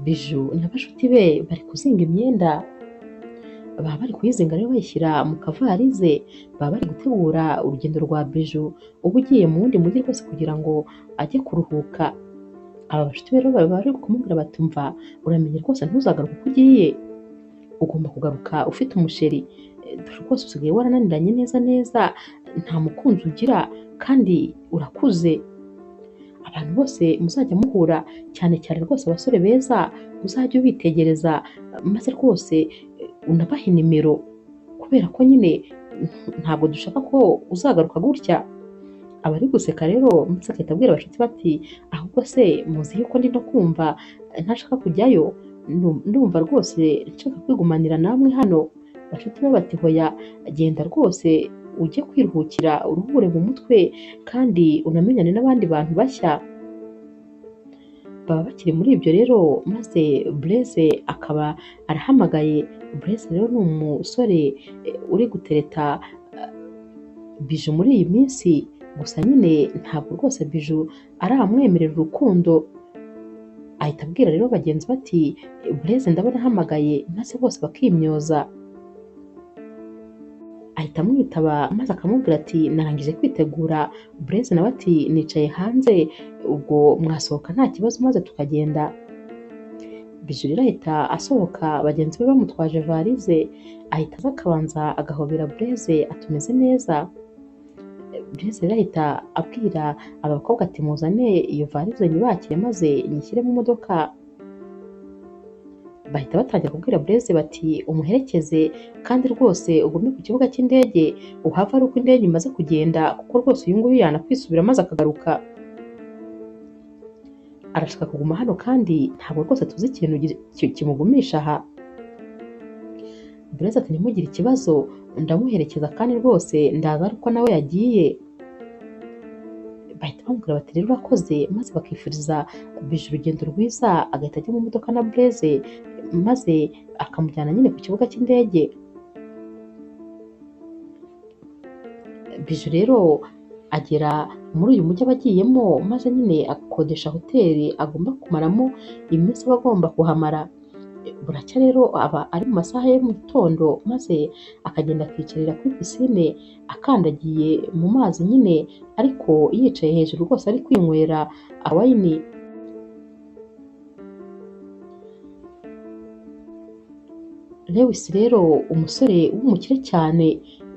Biju na bashuti be bari kuzinga imyenda, baba bari kuyizinga rero bayishyira mu kavarize, baba bari gutegura urugendo rwa Biju uba ugiye mu wundi mujyi rwose kugira ngo ajye kuruhuka. Aba bashuti be rero baba bari kumubwira bati umva uramenye rwose ntuzagaruke uko ugiye, ugomba kugaruka ufite umusheri, dore rwose usigaye warananiranye neza neza, nta mukunzi ugira kandi urakuze. Abantu bose muzajya muhura cyane cyane rwose abasore beza uzajya ubitegereza maze rwose unabahe nimero, kubera ko nyine ntabwo dushaka ko uzagaruka gutya. Aba ari guseka rero maze agahita abwira abashuti bati ahubwo se muzi yuko ndi no kumva ntashaka kujyayo, ndumva rwose nshaka kwigumanira namwe hano. Bashuti be bati hoya genda rwose ujye kwiruhukira uruhure mu mutwe kandi unamenyane n'abandi bantu bashya. Baba bakiri muri ibyo rero maze Blaise akaba arahamagaye. Blaise rero ni umusore uri gutereta Biju muri iyi minsi, gusa nyine ntabwo rwose Biju aramwemerera urukundo. Ahita abwira rero bagenzi bati Blaise ndabona ahamagaye, maze bose bakimyoza. Ahita amwitaba maze akamubwira ati narangije kwitegura. Blaise nawe ati nicaye hanze, ubwo mwasohoka nta kibazo maze tukagenda. Biju rero ahita asohoka bagenzi be bamutwaje varize, ahita aza akabanza agahobera Blaise atumeze neza. Blaise rero ahita abwira aba bakobwa ati muzane iyo varize nyibakire maze nyishyire mu modoka. Bahita batangira kubwira Blaise bati umuherekeze kandi rwose ugume ku kibuga cy'indege, uhava ari uko indege imaze kugenda, kuko rwose uyu nguyu yanakwisubira maze akagaruka. Arashaka kuguma hano kandi ntabwo rwose tuzi ikintu kimugumisha aha. Blaise ati ntimugire ikibazo ndamuherekeza kandi rwose ndaza ari uko nawe yagiye. Bahita bamubwira bati rero urakoze, maze bakifuriza Biju urugendo rwiza, agahita ajya mu modoka na Blaise maze akamujyana nyine ku kibuga cy'indege. Biju rero agera muri uyu mujyi aba agiyemo maze nyine agakodesha hoteli agomba kumaramo iminsi aba agomba kuhamara. Buracya rero aba ari mu masaha ya mu gitondo maze akagenda akiyicarira kuri pisine akandagiye mu mazi nyine, ariko yicaye hejuru rwose ari kwinywera awayini. Lewis rero umusore w'umukire cyane,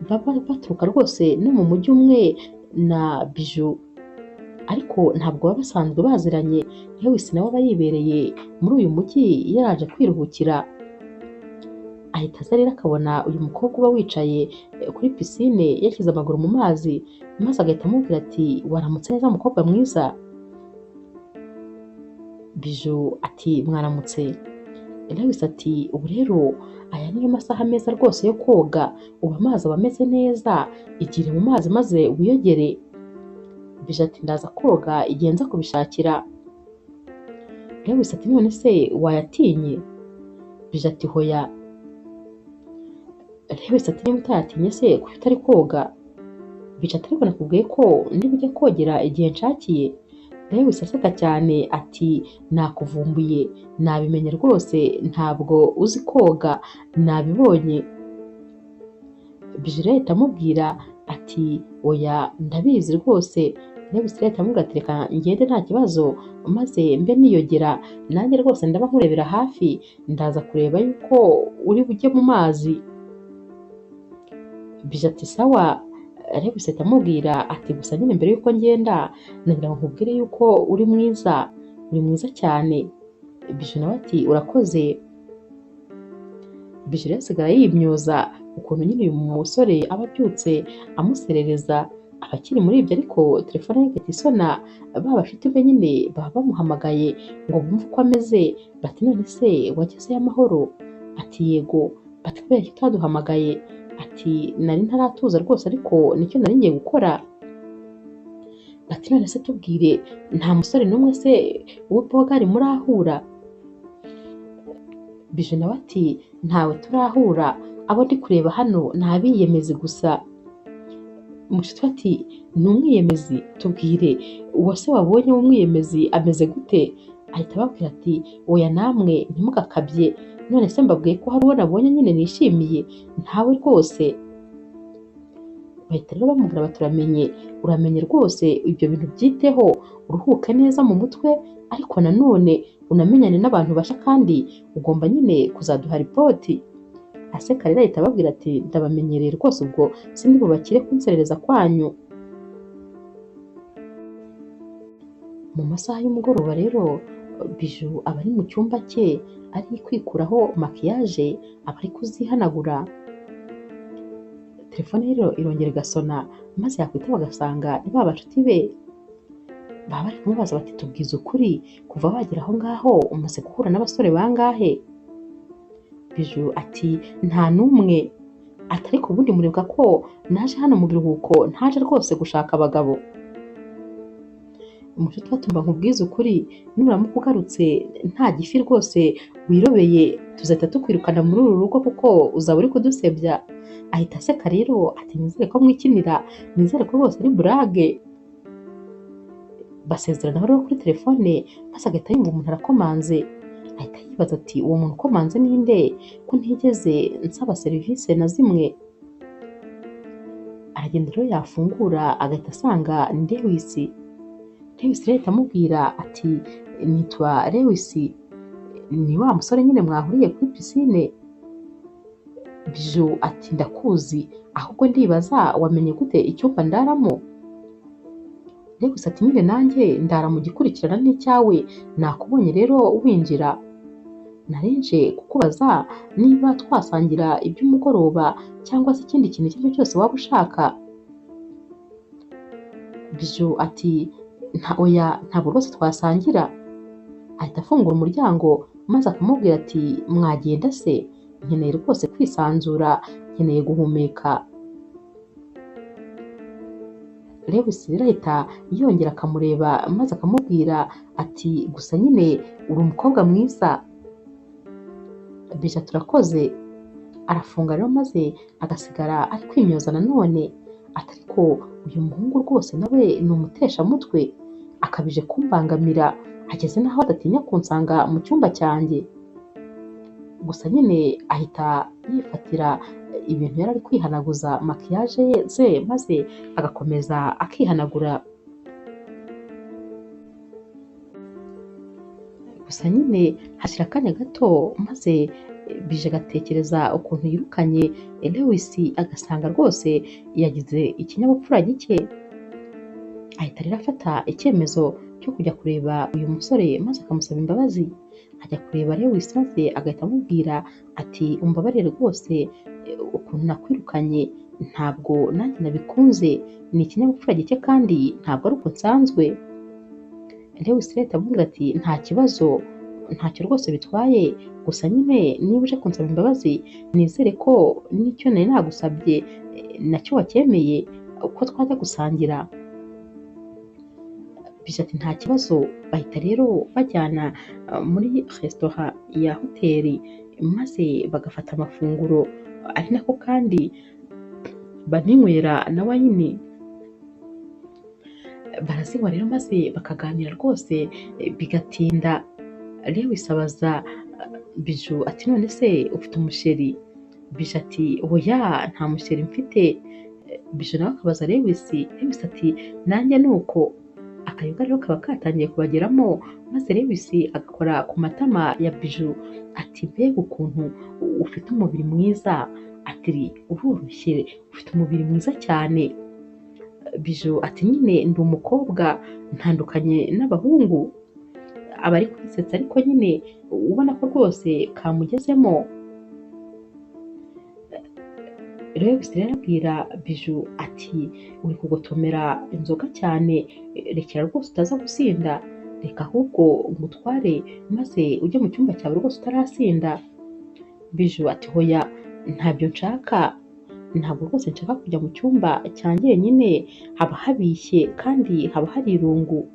baba baturuka rwose no mu mujyi umwe na Biju, ariko ntabwo baba basanzwe baziranye. Lewis nawe aba yibereye muri uyu mujyi yaraje kwiruhukira. Ahita aza rero akabona uyu mukobwa uba wicaye kuri pisine yashyize amaguru mu mazi, maze agahita amubwira ati waramutse neza mukobwa mwiza. Biju ati mwaramutse. Lewis ati ubu rero aya niyo masaha meza rwose yo koga, ubu amazi aba ameze neza, igire mu mazi maze wiyogere. Biju ati ndaza koga igihe nza kubishakira. Lewis ati none se wayatinye? Biju ati hoya. Lewis ati niba utayatinye se kuki utari koga? Biju ati ariko nakubwiye ko niba ujya kogera igihe nshakiye. Lewis aseka cyane ati nakuvumbuye, nabimenye rwose ntabwo uzi koga, nabibonye. Biju rero ahita amubwira ati oya ndabizi rwose. Lewis rero ahita amubwira ati reka ngende nta kibazo maze mbe niyogera, nanjye rwose ndaba nkurebera hafi, ndaza kureba yuko uri bujye mu mazi. Biju ati sawa. Lewis ahita amubwira ati gusa nyine mbere yuko ngenda nagira ngo nkubwire yuko uri mwiza, uri mwiza cyane. Biju nawe ati urakoze. Biju rero asigara yimyoza ukuntu nyine uyu musore aba abyutse amuserereza, aba akiri muri ibyo ariko telefone ye igahita isona, ba bashuti be nyine baba bamuhamagaye ngo bumve uko ameze, bati none se wagezeyo amahoro? Ati yego. Bati kubera iki utaduhamagaye? Ati nari ntaratuza rwose ariko nicyo nari ngiye gukora. Bati none se tubwire, nta musore n'umwe se w'ibogari murahura? Biju nawe ati ntawe turahura, abo ndi kureba hano ni abiyemezi gusa. Mushuti ati ni umwiyemezi? Tubwire uwo se wabonye w'umwiyemezi ameze gute? Ahita ababwira ati oya namwe ntimugakabye, none se mbabwiye ko hari uwo nabonye nyine nishimiye? Ntawe rwose. Bahita rero bamubwira bati uramenye, uramenye rwose ibyo bintu byiteho, uruhuke neza mu mutwe, ariko nanone unamenyane n'abantu bashya kandi ugomba nyine kuzaduha ripoti. Aseka rero ahita ababwira ati ndabamenyereye rwose, ubwo sindi bubakire kunserereza kwanyu. Mu masaha y'umugoroba rero Bijou aba ari mu cyumba cye ari kwikuraho makiyaje, aba ari kuzihanagura. Telefone rero irongera igasona, maze yakwitaba agasanga ni ba bashuti be. Baba bari kumubaza bati tubwize ukuri, kuva wagera aho ngaho umaze guhura n'abasore bangahe? Bijou ati nta n'umwe. Ati ariko ubundi muribuka ko naje hano mu biruhuko ntaje rwose gushaka abagabo. Umushuti we ati umva nkubwize ukuri, nuramuka ugarutse nta gifi rwose wirobeye tuzahita tukwirukana muri uru rugo kuko uzaba uri kudusebya. Ahita aseka rero ati nizere ko mwikinira, nizere ko rwose ari burage. Basezeranaho rero kuri telefone, maze agahita yumva umuntu arakomanze. Ahita yibaza ati uwo muntu ukomanze ninde ko ntigeze nsaba serivisi na zimwe? Aragenda rero yafungura agahita asanga ni Lewis. Lewis rero ahita amubwira ati nitwa Lewis, ni wa musore nyine mwahuriye kuri pisine. Bijou ati ndakuzi, ahubwo ndibaza wamenye gute icyumba ndaramo? Lewis ati nyine nanjye ndara mu gikurikirana n'icyawe, nakubonye rero winjira, narinje kukubaza niba twasangira iby'umugoroba cyangwa se ikindi kintu icyo ari cyo cyose waba ushaka. Bijou ati nta oya, ntabwo rwose twasangira. Ahita afungura umuryango maze akamubwira ati mwagenda se, nkeneye rwose kwisanzura, nkeneye guhumeka. Lewis rero ahita yongera akamureba maze akamubwira ati gusa nyine uri umukobwa mwiza. Bijou turakoze. Arafunga rero maze agasigara ari kwimyoza nanone, ati ariko uyu muhungu rwose nawe ni umuteshamutwe, akabije kumbangamira, ageze n'aho adatinya kunsanga mu cyumba cyanjye. Gusa nyine ahita yifatira ibintu yari ari kwihanaguza makiyaje ze, maze agakomeza akihanagura. Gusa nyine hashira akanya gato maze Bijou agatekereza ukuntu yirukanye Lewis, agasanga rwose yagize ikinyabupfura gike. Ahita rero afata icyemezo cyo kujya kureba uyu musore maze akamusaba imbabazi. Ajya kureba Lewis maze agahita amubwira ati umbabarire rwose ukuntu nakwirukanye ntabwo nanjye nabikunze, ni ikinyabupfura gike kandi ntabwo ari uko nsanzwe. Lewis rero ahita amubwira ati nta kibazo, ntacyo rwose bitwaye, gusa nyine niba uje kunsaba imbabazi nizere ko n'icyo nari nagusabye nacyo wacyemeye uko twajya gusangira. Bijou ati nta kibazo. Bahita rero bajyana muri resitora ya hoteli maze bagafata amafunguro, ari nako kandi baninywera na wayini. Barazinywa rero maze bakaganira rwose bigatinda. Lewis abaza Bijou ati none se ufite umusheri? Bijou ati oya nta musheri mfite. Bijou nawe akabaza Lewis, Lewis ati nanjye ni uko. Akayoga rero kaba katangiye kubageramo, maze Lewis agakora ku matama ya Bijou ati mbega ukuntu ufite umubiri mwiza, ati uroroshye, ufite umubiri mwiza cyane. Bijou ati nyine ndi umukobwa ntandukanye n'abahungu. Aba ari kwisetsa ariko nyine ubona ko rwose kamugezemo. Lewis rero abwira Bijou ati uri kugotomera inzoga cyane, rekera rwose utaza gusinda, reka ahubwo ngutware maze ujye mu cyumba cyawe rwose utarasinda. Bijou ati hoya ntabyo nshaka, ntabwo rwose nshaka kujya mu cyumba cyanjye nyine, haba habishye kandi haba hari irungu.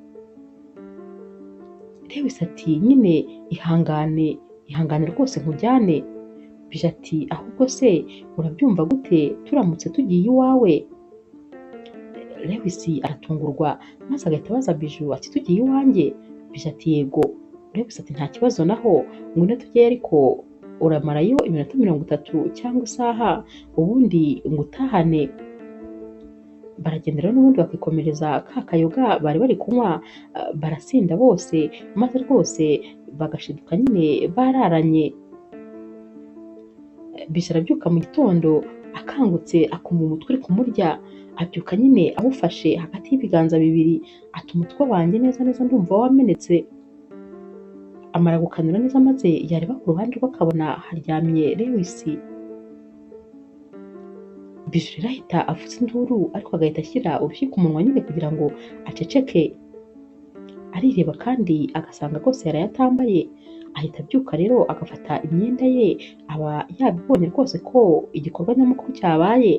Lewis ati nyine ihangane, ihangane rwose nkujyane. Bijou ati ahubwo se urabyumva gute turamutse tugiye iwawe? Lewis aratungurwa maze agahita abaza Bijou ati tugiye iwanjye? Bijou ati yego. Lewis ati nta kibazo naho ngwino tujyeyo ariko uramarayo iminota 30 cyangwa isaha ubundi ngutahane. Baragenda rero n'ubundi bakikomereza ka kayoga bari bari kunywa, barasinda bose maze rwose bagashiduka nyine bararanye. Bije arabyuka mu gitondo akangutse akumva umutwe uri kumurya, abyuka nyine awufashe hagati y'ibiganza bibiri ati umutwe wanjye neza neza ndumva wamenetse. Amara gukanura neza maze yareba ku ruhande rwe akabona haryamye Lewis. Bijou rero ahita avuza induru ariko agahita ashyira urushyi ku munwa nyine kugira ngo aceceke. Arireba kandi agasanga rwose yaraye atambaye, ahita abyuka rero agafata imyenda ye, aba yabibonye rwose ko igikorwa nyamukuru cyabaye.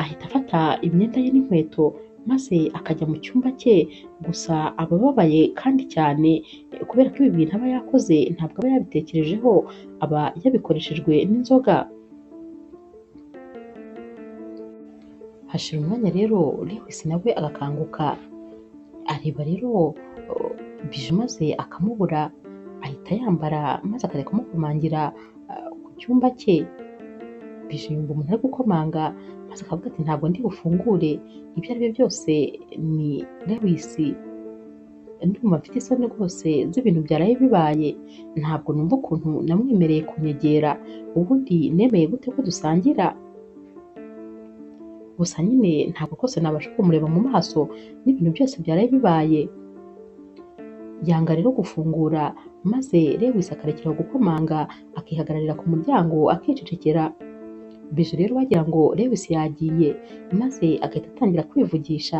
Ahita afata imyenda ye n'inkweto maze akajya mu cyumba cye, gusa aba ababaye kandi cyane kubera ko ibi bintu aba yakoze ntabwo aba yabitekerejeho, aba yabikoreshejwe n'inzoga. Hashira umwanya rero Lewis nawe agakanguka, areba rero Bijou maze akamubura, ahita yambara maze akajya kumukomangira ku cyumba cye. Bijou yumva umuntu ari gukomanga maze akavuga ati ntabwo ndi bufungure, ibyo ari byo byose ni Lewis, ndumva mfite isoni rwose z'ibintu byaraye bibaye, ntabwo numva ukuntu namwemereye kunyegera, ubundi nemeye gute ko dusangira? Gusa nyine ntabwo rwose nabasha kumureba mu maso n'ibintu byose byaraye bibaye. Yanga rero gufungura maze Lewis akarekera gukomanga akihagararira ku muryango akicecekera. Bijou rero wagira ngo Lewis yagiye maze agahita atangira kwivugisha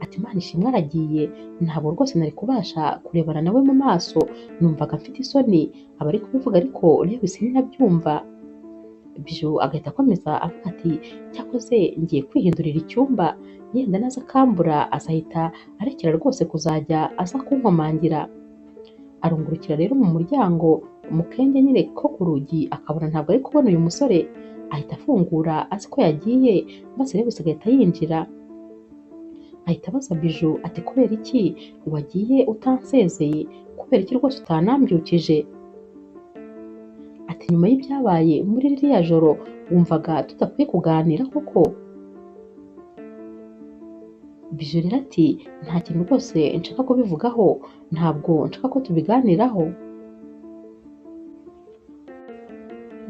ati Imana ishimwe aragiye, ntabwo rwose nari kubasha kurebana nawe mu maso, numvaga mfite isoni. Aba ari kubivuga ariko Lewis ntinabyumva. Bijou agahita akomeza avuga ati cyakoze ngiye kwihindurira icyumba, yenda naza akambura azahita arekera rwose kuzajya aza kunkomangira. Arungurukira rero mu muryango mu kenge nyine ko ku rugi akabona ntabwo ari kubona uyu musore, ahita afungura azi ko yagiye maze Lewis agahita yinjira. Ahita abaza Bijou ati kubera iki wagiye utansezeye, kubera iki rwose utanambyukije? Ati nyuma y'ibyabaye muri ririya joro wumvaga tudakwiye kuganira koko? Bijou rero ati nta kintu rwose nshaka kubivugaho, ntabwo nshaka ko tubiganiraho.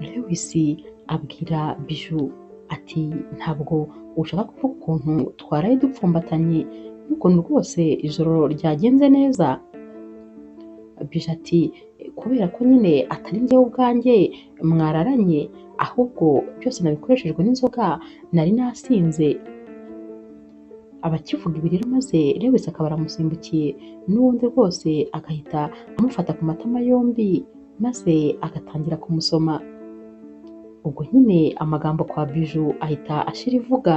Lewis abwira Bijou ati ntabwo ushaka kuvuga ukuntu twaraye dupfumbatanye n'ukuntu rwose ijoro ryagenze neza? Bijou ati kubera ko nyine atari njyewe ubwanjye mwararanye, ahubwo byose nabikoreshejwe n'inzoga nari nasinze. Abakivuga ibi rero maze Lewis akaba aramusimbukiye n'ubundi rwose agahita amufata ku matama yombi maze agatangira kumusoma. Ubwo nyine amagambo kwa Bijou ahita ashira ivuga,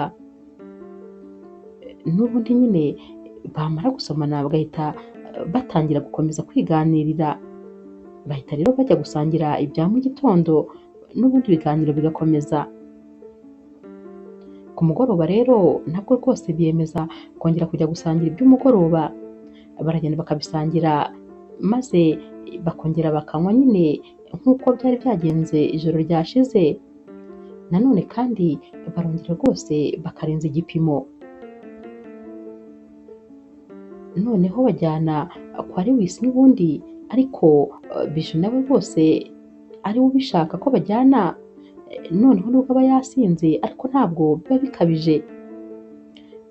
n'ubundi nyine bamara gusomana bagahita batangira gukomeza kwiganirira. Bahita rero bajya gusangira ibya mu gitondo n'ubundi ibiganiro bigakomeza. Ku mugoroba rero nabwo rwose biyemeza kongera kujya gusangira iby'umugoroba, baragenda bakabisangira maze bakongera bakanywa nyine nk'uko byari byagenze ijoro ryashize. Nanone kandi barongera rwose bakarenza igipimo, noneho bajyana kwa Lewis n'ubundi, ariko Bijou nawe rwose ari we ubishaka ko bajyana, noneho nubwo aba yasinze ariko ntabwo biba bikabije.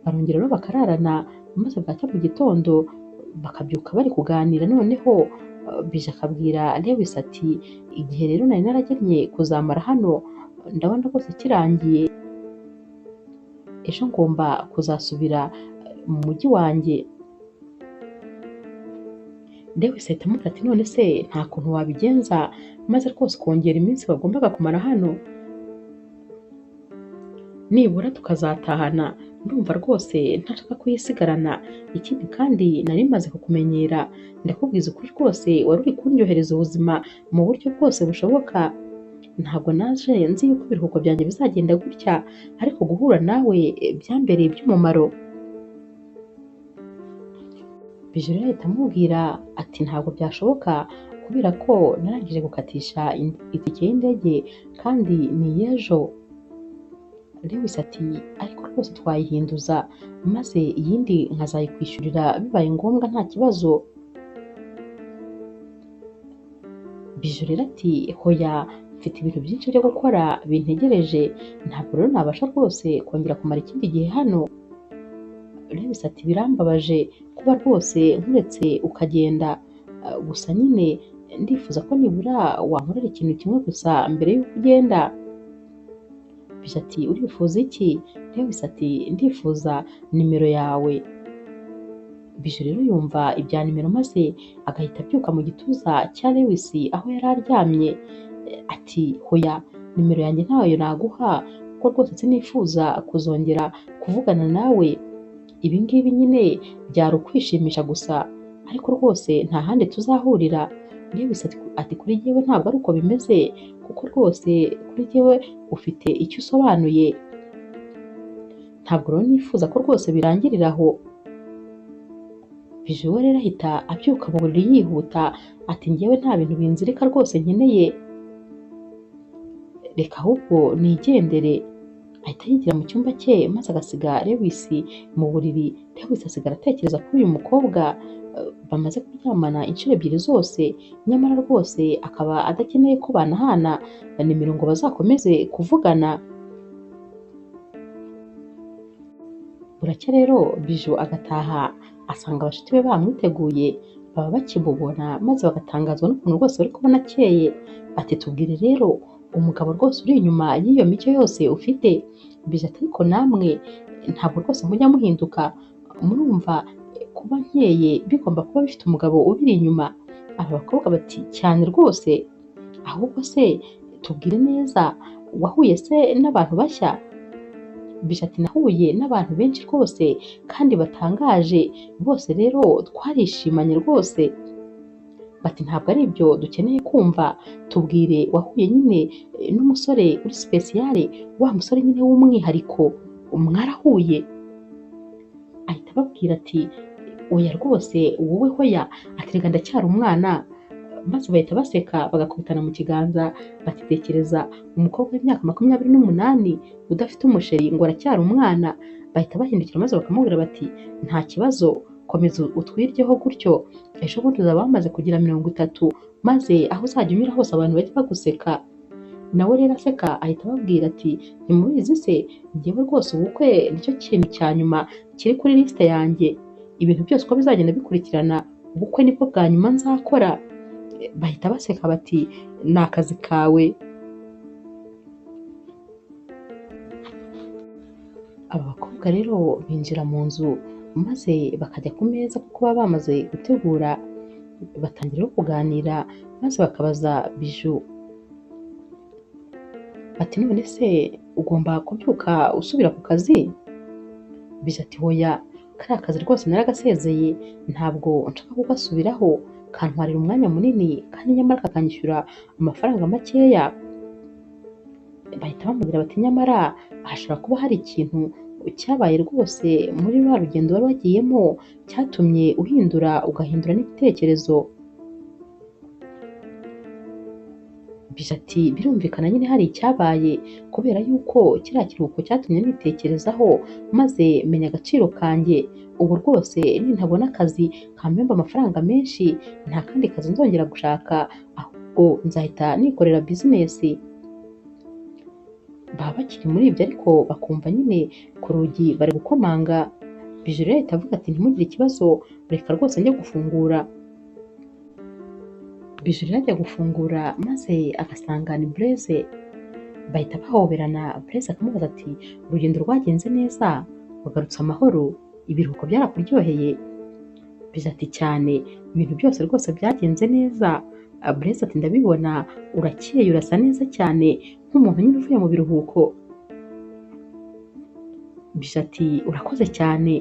Barongera rero bakararana maze bwacya mu gitondo bakabyuka bari kuganira, noneho Bijou akabwira Lewis ati igihe rero nari naragennye kuzamara hano ndabona rwose kirangiye, ejo ngomba kuzasubira mu mujyi wanjye. Lewis ahita amubwira ati none se nta kuntu wabigenza maze rwose ukongera iminsi wagombaga kumara hano, nibura tukazatahana, ndumva rwose ntashaka kuyisigarana. Ikindi kandi nari maze kukumenyera, ndakubwiza ukuri rwose wari uri kundyohereza ubuzima mu buryo bwose bushoboka, ntabwo naje nzi yuko ibiruhuko byanjye bizagenda gutya, ariko guhura nawe byambereye iby'umumaro. Bijou rero ahita amubwira ati ntabwo byashoboka kubera ko narangije gukatisha itike y'indege kandi ni iy'ejo. Lewis ati ariko rwose twayihinduza maze iyindi nkazayikwishyurira bibaye ngombwa nta kibazo. Bijou rero ati hoya mfite ibintu byinshi byo gukora bintegereje, ntabwo rero nabasha rwose kongera kumara ikindi gihe hano. Lewis ati birambabaje kuba rwose nkuretse ukagenda, gusa nyine ndifuza ko nibura wankorera ikintu kimwe gusa mbere y'uko ugenda. Bijou ati urifuza iki? Lewis ati ndifuza nimero yawe. Bijou rero yumva ibya nimero maze agahita abyuka mu gituza cya Lewis aho yari aryamye, ati hoya nimero yanjye ntayo naguha kuko rwose sinifuza kuzongera kuvugana nawe, ibi ngibi nyine byari ukwishimisha gusa ariko rwose nta handi tuzahurira. Lewis ati kuri jyewe ntabwo ari uko bimeze kuko rwose kuri jyewe ufite icyo usobanuye, ntabwo rero nifuza ko rwose birangirira aho. Bijou we rero ahita abyuka mu buriri yihuta ati njyewe nta bintu binzirika rwose nkeneye, reka ahubwo nigendere. Ahita yigira mu cyumba cye maze agasiga Lewis mu buriri. Lewis asigara atekereza kuri uyu mukobwa bamaze kuryamana inshuro ebyiri zose, nyamara rwose akaba adakeneye ko banahana nimero ngo bazakomeze kuvugana. Buracya rero Bijou agataha asanga abashuti be bamwiteguye, baba bakimubona maze bagatangazwa n'ukuntu rwose bari kubona akeye. Bati tubwire rero umugabo rwose uri inyuma y'iyo mico yose ufite. Bijou ati ariko namwe ntabwo rwose mujya muhinduka, murumva kuba nkeye bigomba kuba bifite umugabo ubiri inyuma. Aba bakobwa bati cyane rwose, ahubwo se tubwire neza wahuye se n'abantu bashya? Bijou ati nahuye n'abantu benshi rwose kandi batangaje, bose rero twarishimanye rwose. Bati ntabwo ari ibyo dukeneye kumva, tubwire wahuye nyine n'umusore uri sipesiyale, wa musore nyine w'umwihariko, mwarahuye? Ahita ababwira ati oya rwose wowe hoya, ati reka ndacyari umwana. Maze bahita baseka bagakubitana mu kiganza batitekereza umukobwa w'imyaka 28 udafite umusheri ngo aracyari umwana. Bahita bahindukira maze bakamubwira bati nta kibazo, komeza utwiryeho gutyo, ejo bundi uzaba wamaze kugira 30, maze aho uzajya unyura hose abantu bajye baguseka. Nawe rero aseka ahita ababwira ati ntimubizi se, njyewe rwose ubukwe nicyo kintu cya nyuma kiri kuri lisite yanjye, ibintu byose uko bizagenda bikurikirana ubukwe nibwo bwa nyuma nzakora. Bahita baseka bati ni akazi kawe. Aba bakobwa rero binjira mu nzu maze bakajya ku meza kuko baba bamaze gutegura, batangira kuganira maze bakabaza Bijou bati none se ugomba kubyuka usubira ku kazi? Bijou ati hoya kariya kazi rwose naragasezeye, ntabwo nshaka kugasubiraho, kantwarira umwanya munini kandi nyamara kakanyishyura amafaranga makeya. Bahita bamubwira bati nyamara hashobora kuba hari ikintu cyabaye rwose muri rwa rugendo wari wagiyemo cyatumye uhindura ugahindura n'ibitekerezo. Bijou ati birumvikana nyine hari icyabaye kubera yuko kiriya kiruhuko cyatumye nitekerezaho maze menya agaciro kanjye, ubu rwose nintabona akazi kampemba amafaranga menshi nta kandi kazi nzongera gushaka, ahubwo nzahita nikorera bizinesi. Baba bakiri muri ibyo ariko bakumva nyine ku rugi bari gukomanga. Bijou rero ahita avuga ati ntimugire ikibazo, reka rwose njye gufungura. Bijou rero ajya gufungura maze agasanga ni Blaise. Bahita bahoberana, Blaise akamubaza ati urugendo rwagenze neza, wagarutse amahoro, ibiruhuko byarakuryoheye? Bijou ati cyane, ibintu byose rwose byagenze neza. Blaise ati ndabibona urakeye urasa neza cyane nk'umuntu nyine uvuye mu biruhuko. Bijou ati urakoze cyane.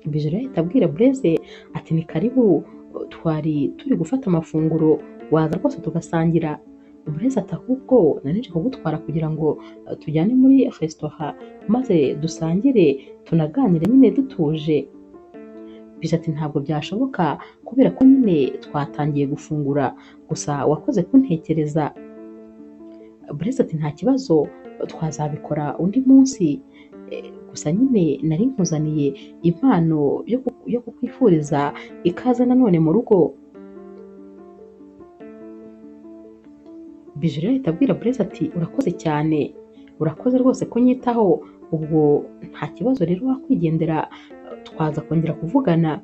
Bijou rero ahita abwira Blaise ati ni karibu, twari turi gufata amafunguro, waza rwose tugasangira. Blaise ati ahubwo nari nje kugutwara kugira ngo tujyane muri resitora maze dusangire tunaganire nyine dutuje. Biju ati ntabwo byashoboka kubera ko nyine twatangiye gufungura, gusa wakoze kuntekereza. Blaise ati nta kibazo twazabikora undi munsi, gusa nyine nari nkuzaniye impano yo kukwifuriza ikaze nanone mu rugo. Biju rero ahita abwira Blaise ati urakoze cyane, urakoze rwose kunyitaho, ubwo nta kibazo rero wakwigendera twaza kongera kuvugana.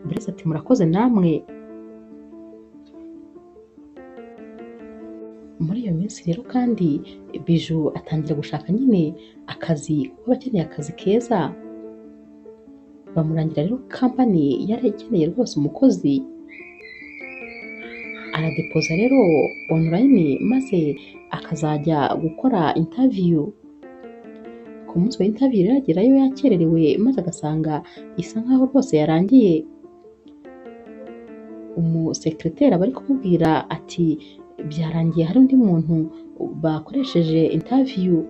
Blaise ati murakoze namwe. Muri iyo minsi rero kandi Biju atangira gushaka nyine akazi kuko aba akeneye akazi keza. Bamurangira rero kampani yari ikeneye rwose umukozi, aradepoza rero online maze akazajya gukora interview. Ku munsi wa interview rero agerayo yakererewe maze agasanga isa nkaho rwose yarangiye. Umusekreteri aba ari kumubwira ati byarangiye hari undi muntu bakoresheje interview.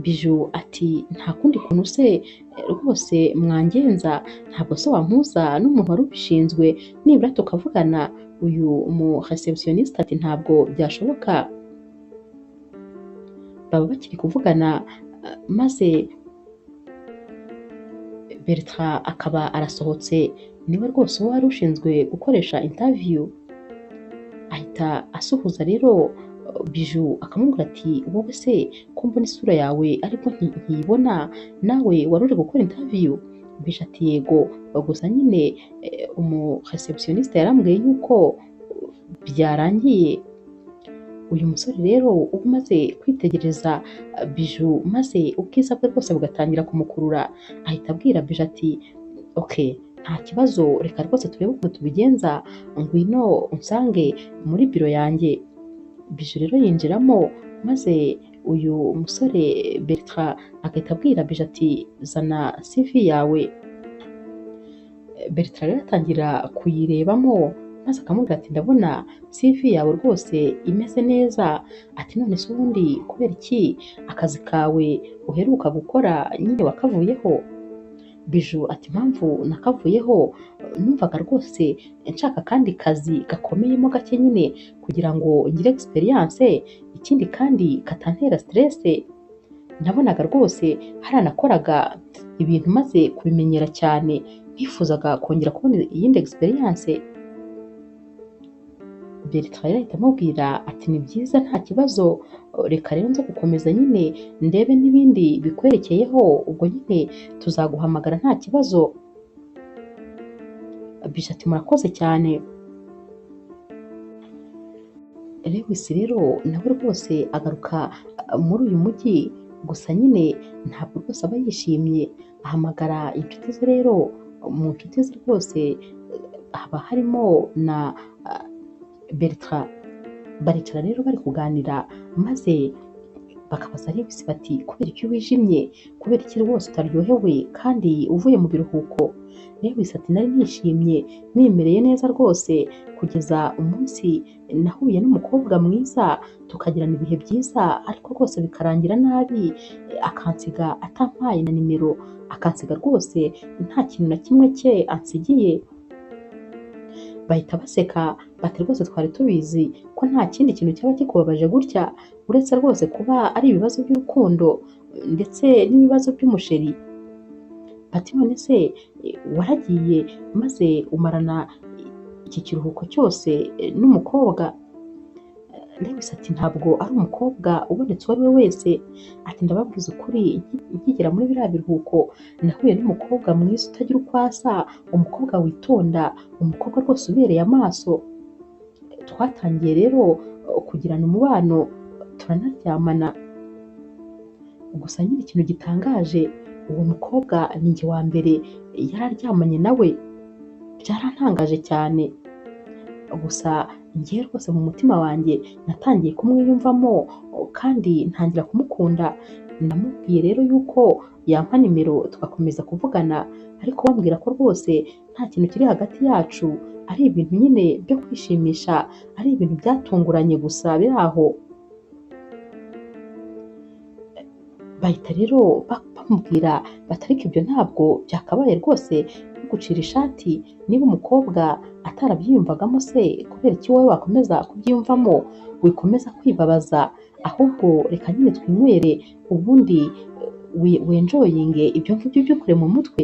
Biju ati nta kundi kuntu se rwose mwangenza, ntabwo se wampuza n'umuntu wari ubishinzwe nibura tukavugana. Uyu mu receptioniste ati ntabwo byashoboka. Baba bakiri kuvugana maze Bertrand akaba arasohotse, niwe rwose uwo wari ushinzwe gukoresha interview. Ahita asuhuza rero Biju akamubwira ati wowe se ko mbona isura yawe ariko nkiyibona, nawe wari uri gukora interview? Biju ati yego, gusa nyine umu receptioniste yarambwiye yuko byarangiye. Uyu musore rero uba umaze kwitegereza Biju maze ubwiza bwe rwose bugatangira kumukurura, ahita abwira Biju ati okay nta kibazo, reka rwose turebe ukuntu tubigenza, ngwino unsange muri biro yanjye. Biju rero yinjiramo maze uyu musore Bertrand agahita abwira Biju ati zana CV yawe. Bertrand rero atangira kuyirebamo maze akamubwira ati ndabona CV yawe rwose imeze neza, ati none se ubundi kubera iki akazi kawe uheruka gukora nyine wakavuyeho? Biju ati impamvu nakavuyeho numvaga rwose nshaka akandi kazi gakomeyemo gake nyine kugira ngo ngire experience, ikindi kandi katantera stress. Nabonaga rwose haranakoraga ibintu maze kubimenyera cyane, nifuzaga kongera kubona iyindi experience. Bertrand rero ahita amubwira ati ni byiza nta kibazo, reka rero nze gukomeza nyine ndebe n'ibindi bikwerekeyeho, ubwo nyine tuzaguhamagara nta kibazo. Biju ati murakoze cyane. Lewis rero nawe rwose agaruka muri uyu mujyi, gusa nyine ntabwo rwose aba yishimye. Ahamagara inshuti ze rero, mu nshuti ze rwose haba harimo na Bertrand. Baricara rero bari kuganira maze bakabaza Lewis bati kubera iki wijimye, kubera iki rwose utaryohewe kandi uvuye mu biruhuko? Lewis ati nari nishimye nimereye neza rwose kugeza umunsi nahuye n'umukobwa mwiza tukagirana ibihe byiza, ariko rwose bikarangira nabi, akansiga atampaye na nimero, akansiga rwose nta kintu na kimwe cye ansigiye. Bahita baseka bati rwose twari tubizi ko nta kindi kintu cyaba kikubabaje gutya uretse rwose kuba ari ibibazo by'urukundo ndetse n'ibibazo by'umusheri. Bati none se waragiye maze umarana iki kiruhuko cyose n'umukobwa? Lewis ati ntabwo ari umukobwa ubonetse uwo ari we wese, ati ndababwiza ukuri nkigera muri biriya biruhuko nahuye n'umukobwa mwiza utagira uko asa, umukobwa witonda, umukobwa rwose ubereye amaso. Twatangiye rero kugirana umubano turanaryamana, gusa nyine ikintu gitangaje uwo mukobwa ni njye wa mbere yararyamanye nawe, byarantangaje cyane. Gusa njyewe rwose mu mutima wanjye natangiye kumwiyumvamo kandi ntangira kumukunda. Namubwiye rero yuko yampa nimero tugakomeza kuvugana, ariko bambwira ko rwose nta kintu kiri hagati yacu, ari ibintu nyine byo kwishimisha, ari ibintu byatunguranye gusa biri aho. Bahita rero bamubwira bati ariko ibyo ntabwo byakabaye rwose bigucira ishati, niba umukobwa atarabyiyumvagamo se kubera iki wowe wakomeza kubyiyumvamo, wikomeza kwibabaza, ahubwo reka nyine twinywere ubundi wenjoyinge ibyo ngibyo byukure mu mutwe.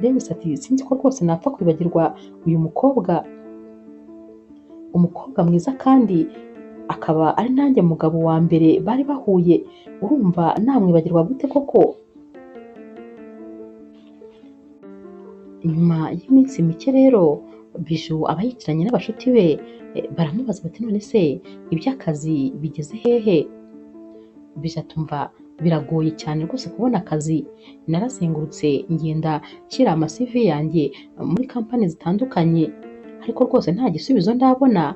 Lewis ati sinzi ko rwose napfa kwibagirwa uyu mukobwa, umukobwa mwiza kandi akaba ari nanjye mugabo wa mbere bari bahuye, urumva namwibagirwa gute koko? Nyuma y'iminsi mike rero Bijou aba yicaranye n'abashuti be, baramubaza bati none se iby'akazi bigeze hehe? Bijou atumva biragoye cyane rwose kubona akazi, narazengurutse ngenda nshyira ama CV yanjye muri kampani zitandukanye, ariko rwose nta gisubizo ndabona,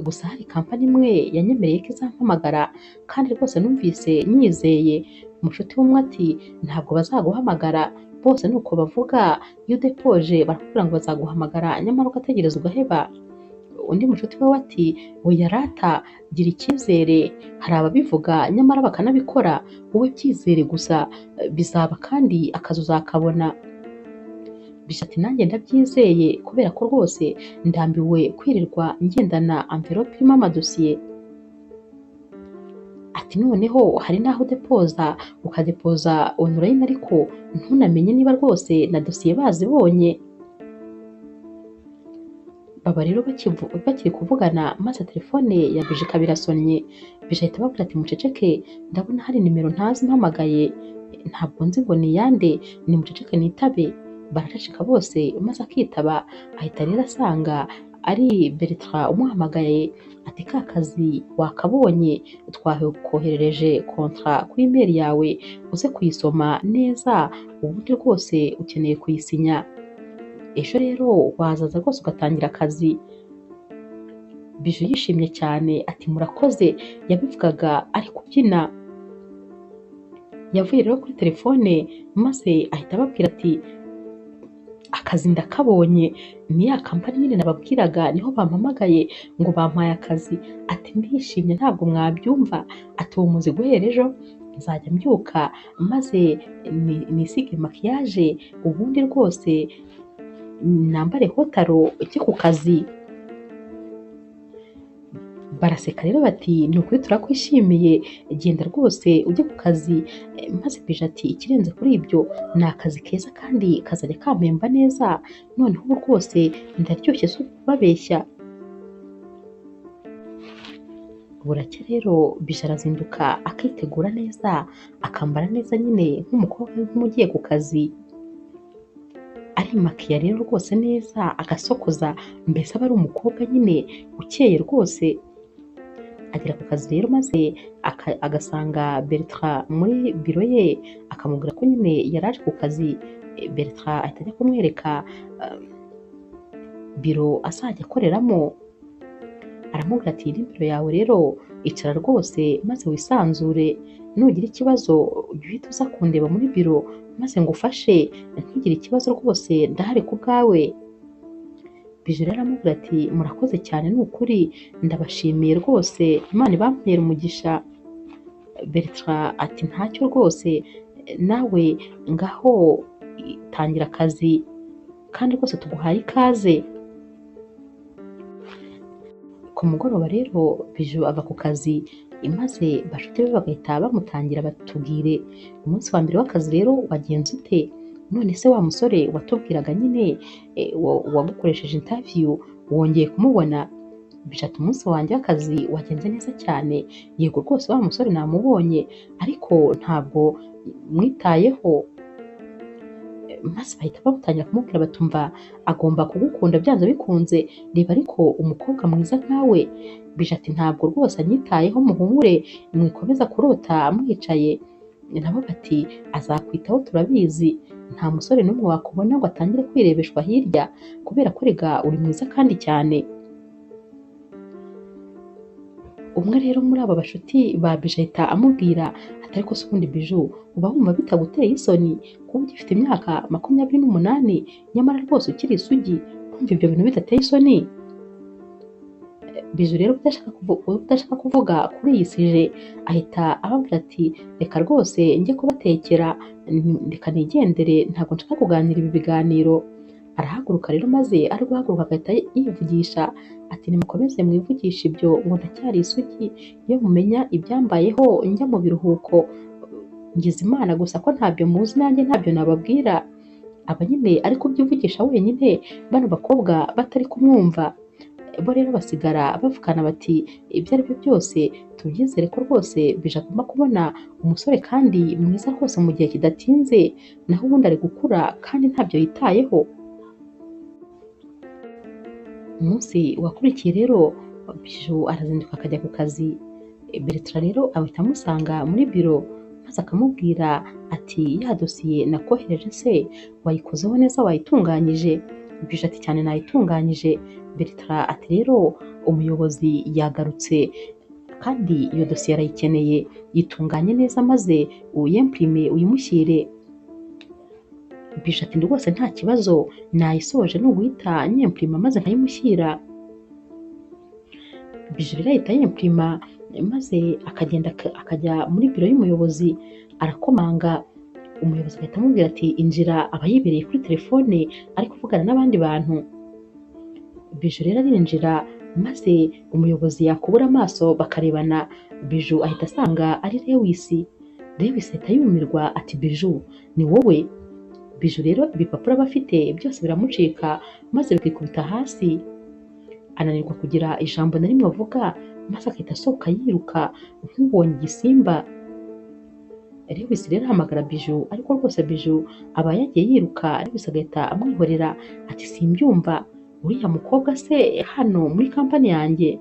gusa hari kampani imwe yanyemereye ko izampamagara kandi rwose numvise nyizeye. Umushuti w'umwe ati ntabwo bazaguhamagara, bose ni uko bavuga, iyo udepoje barakubwira ngo bazaguhamagara nyamara ugategereza ugaheba. Undi mushuti we ati oya rata gira icyizere, hari ababivuga nyamara bakanabikora, wowe byizere gusa bizaba kandi akazi uzakabona. Bijou ati nanjye ndabyizeye kubera ko rwose ndambiwe kwirirwa ngendana amverope irimo amadosiye. Ati noneho hari n'aho udepoza ukadepoza online ariko ntunamenye niba rwose na dosiye bazibonye. Baba rero bakiri kuvugana maze telefone ya Bijou ikaba irasonnye. Bijou ahita ababwira ati muceceke ndabona hari nimero ntazi mpamagaye, ntabwo nzi ngo ni iyande, ni muceceke nitabe. Baraceceka bose maze akitaba, ahita rero asanga ari Bertrand umuhamagaye ati ka kazi wakabonye, twakoherereje kontra kuri email yawe uze kuyisoma neza, ubundi rwose ukeneye kuyisinya, ejo rero wazaza rwose ugatangira akazi. Bijou yishimye cyane ati murakoze, yabivugaga ari kubyina. Yavuye rero kuri telefone maze ahita ababwira ati akazi ndakabonye, ni ya kampani nyine nababwiraga niho bampamagaye ngo bampaye akazi, ati ndishimye ntabwo mwabyumva, ati uwo muzi guhera ejo nzajya mbyuka maze nisige makiyaje ubundi rwose nambare hotaro njye ku kazi. Baraseka rero bati ni ukuri turakwishimiye, genda rwose ujye ku kazi. Maze Bijou ati ikirenze kuri ibyo ni akazi keza kandi kazajya kampemba neza, noneho ubu rwose ndaryoshye si ukubabeshya. Buracya rero Bijou arazinduka akitegura neza, akambara neza nyine nk'umukobwa nk'ugiye ku kazi, arimakiya rero rwose neza agasokoza, mbese aba ari umukobwa nyine ukeye rwose. Agera ku kazi rero maze agasanga Bertrand muri biro ye, akamubwira ko nyine yari aje ku kazi. Bertrand ahita ajya kumwereka biro azajya akoreramo, aramubwira ati iyi ni biro yawe rero, icara rwose maze wisanzure, nugira ikibazo ujye uhita uza kundeba muri biro maze ngufashe, ntugire ikibazo rwose ndahari ku bwawe. Bijou rero aramubwira ati murakoze cyane ni ukuri ndabashimiye rwose, Imana ibampere umugisha. Bertrand ati ntacyo rwose, nawe ngaho tangira akazi kandi rwose tuguhaye ikaze. Ku mugoroba rero Bijou ava ku kazi maze bashuti be bagahita bamutangira batubwire umunsi wa mbere w'akazi rero wagenze ute? None se wa musore watubwiraga nyine wagukoresheje interview wongeye kumubona? Bijou ati umunsi wanjye w'akazi wagenze neza cyane, yego rwose wa musore namubonye ariko ntabwo mwitayeho. Maze bahita bamutangira kumubwira batumva agomba kugukunda byanze bikunze, reba ariko umukobwa mwiza nkawe. Bijou ati ntabwo rwose anyitayeho, muhumure mwikomeza kurota mwicaye. Nabo bati azakwitaho turabizi, nta musore n'umwe wakubona ngo atangire kwirebeshwa hirya kubera ko rega uri mwiza kandi cyane. Umwe rero muri aba bashuti ba Bijou ahita amubwira ati ariko se ubundi Bijou uba wumva bitaguteye isoni kuba ugifite imyaka 28 nyamara rwose ukiri isugi, kumva ibyo bintu bidateye isoni? Bijou rero udashaka kuvuga kuri iyi sujet ahita ababwira ati reka rwose njye kubatekera, reka nigendere, ntabwo nshaka kuganira ibi biganiro. Arahaguruka rero, maze ari guhaguruka agahita yivugisha ati nimukomeze mwivugishe ibyo ngo ndacyari isugi, iyo mumenya ibyambayeho njya mu biruhuko, ngize Imana gusa ko ntabyo muzi nanjye ntabyo nababwira. Aba nyine ari kubyivugisha wenyine, bano bakobwa batari kumwumva. Bo rero basigara bavugana bati ibyo ari byo byose tubyizere ko rwose Bijou agomba kubona umusore kandi mwiza rwose mu gihe kidatinze, naho ubundi ari gukura kandi ntabyo yitayeho. Umunsi wakurikiye rero Bijou arazinduka akajya ku kazi. Bertrand rero ahita amusanga muri biro maze akamubwira ati ya dosiye nakohereje se wayikozeho neza, wayitunganyije? Bijou ati cyane nayitunganyije. Bertrand ati rero umuyobozi yagarutse kandi iyo dosiye arayikeneye, yitunganye neza maze uyempirime uyimushyire. Bijou ati rwose nta kibazo, nayisoje ni uguhita nyempirima maze nkayimushyira. Bijou rero ahita yempirima maze akagenda akajya muri biro y'umuyobozi, arakomanga, umuyobozi agahita amubwira ati injira, aba yibereye kuri telefone ari kuvugana n'abandi bantu. Bijou rero arinjira maze umuyobozi yakubura amaso bakarebana, Bijou ahita asanga ari Lewis. Lewis ahita yumirwa ati Bijou ni wowe? Bijou rero ibipapuro aba afite byose biramucika maze bikikubita hasi, ananirwa kugira ijambo na rimwe avuga, maze agahita asohoka yiruka nk'ubonye igisimba. Lewis rero ahamagara Bijou, ariko rwose Bijou aba yagiye yiruka, Lewis agahita amwihorera ati simbyumva, uriya mukobwa se hano muri kampani yanjye?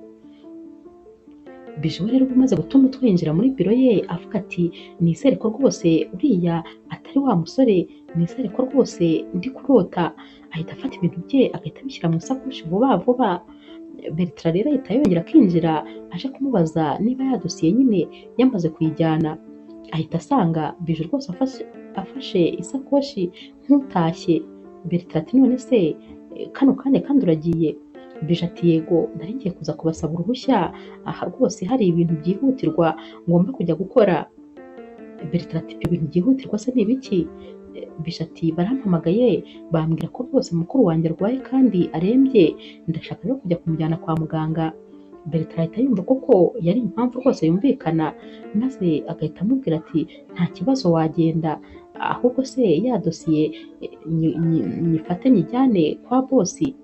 Bijou rero umaze guta umutwe yinjira muri biro ye avuga ati nizere ko rwose uriya atari wa musore, nizere ko rwose ndi kurota. Ahita afata ibintu bye agahita abishyira mu isakoshi vuba vuba. Bertrand rero ahita yongera akinjira aje kumubaza niba ya dosiye nyine yamaze kuyijyana. Ahita asanga Bijou rwose afashe isakoshi nk'utashye. Bertrand ati none se kano kanya kandi uragiye? Bijou ati yego, nari ngiye kuza kubasaba uruhushya, aha rwose hari ibintu byihutirwa ngomba kujya gukora. Bertrand ati ibyo bintu byihutirwa se ni ibiki? Bijou ati barampamagaye bambwira ko rwose mukuru wanjye arwaye kandi arembye, ndashaka rero kujya kumujyana kwa muganga. Bertrand ahita yumva koko yari impamvu rwose yumvikana, maze agahita amubwira ati nta kibazo wagenda, ahubwo se ya dosiye nyifate nyijyane kwa bosi.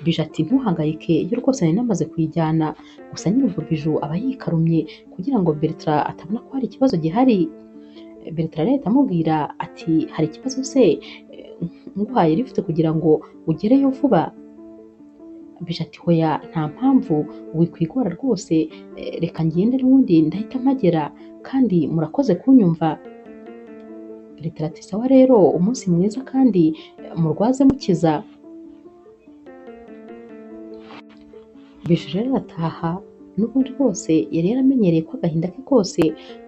Bijou ati ntuhangayike, yo rwose nari namaze kuyijyana. Gusa nyine ubwo Bijou aba yikarumye kugira ngo Bertrand atabona ko hari ikibazo gihari. Bertrand ahita amubwira ati hari ikibazo se nguhaye lift kugira ngo ugereyo vuba? Bijou ati hoya nta mpamvu, wikwigora rwose, reka ngende n'ubundi ndahita mpagera kandi murakoze kunyumva. Bertrand ati sawa rero umunsi mwiza kandi murwaze mukiza. Bijou rero arataha, n'ubundi rwose yari yaramenyereye ko agahinda ke kose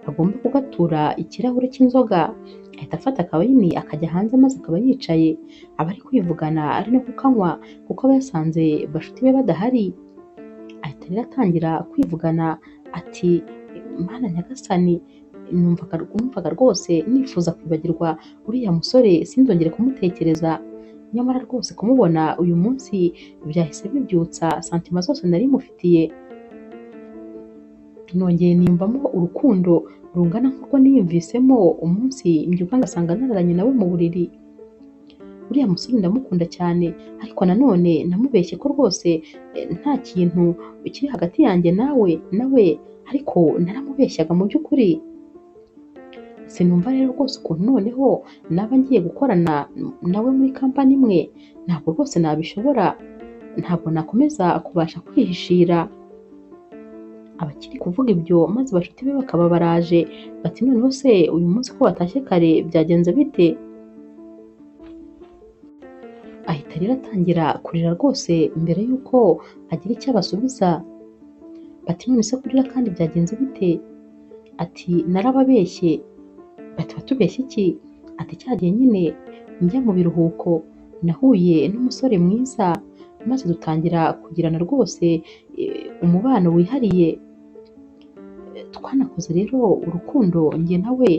agomba kugatura ikirahure cy'inzoga. Ahita afata akawayini akajya hanze maze akaba yicaye, aba ari kwivugana ari no kukanywa kuko aba yasanze bashuti be badahari. Ahita rero atangira kwivugana ati Mana nyagasani, numvaga rwose nifuza kwibagirwa uriya musore sinzongere kumutekereza, nyamara rwose kumubona uyu munsi byahise bibyutsa santima zose nari mufitiye. Nongeye niyumvamo urukundo rungana nk'urwo niyumvisemo umunsi mbyuka ngasanga nararanye nawe mu buriri. Uriya musore ndamukunda cyane, ariko nanone namubeshye ko rwose nta kintu kiri hagati yanjye nawe, ariko naramubeshyaga mu by'ukuri. Sinumva rero rwose ukuntu noneho naba ngiye gukorana nawe muri kampani imwe, ntabwo rwose nabishobora, ntabwo nakomeza kubasha kwihishira. Abakiri kuvuga ibyo maze bashuti be bakaba baraje bati noneho se uyu munsi ko watashye kare byagenze bite? Ahita rero atangira kurira rwose mbere y'uko agira icyo abasubiza. Bati none se kurira kandi byagenze bite? Ati narababeshye. Bati watubeshye iki? Ati cya gihe nyine njya mu biruhuko nahuye n'umusore mwiza, maze dutangira kugirana rwose umubano wihariye. Twanakoze rero urukundo njye nawe.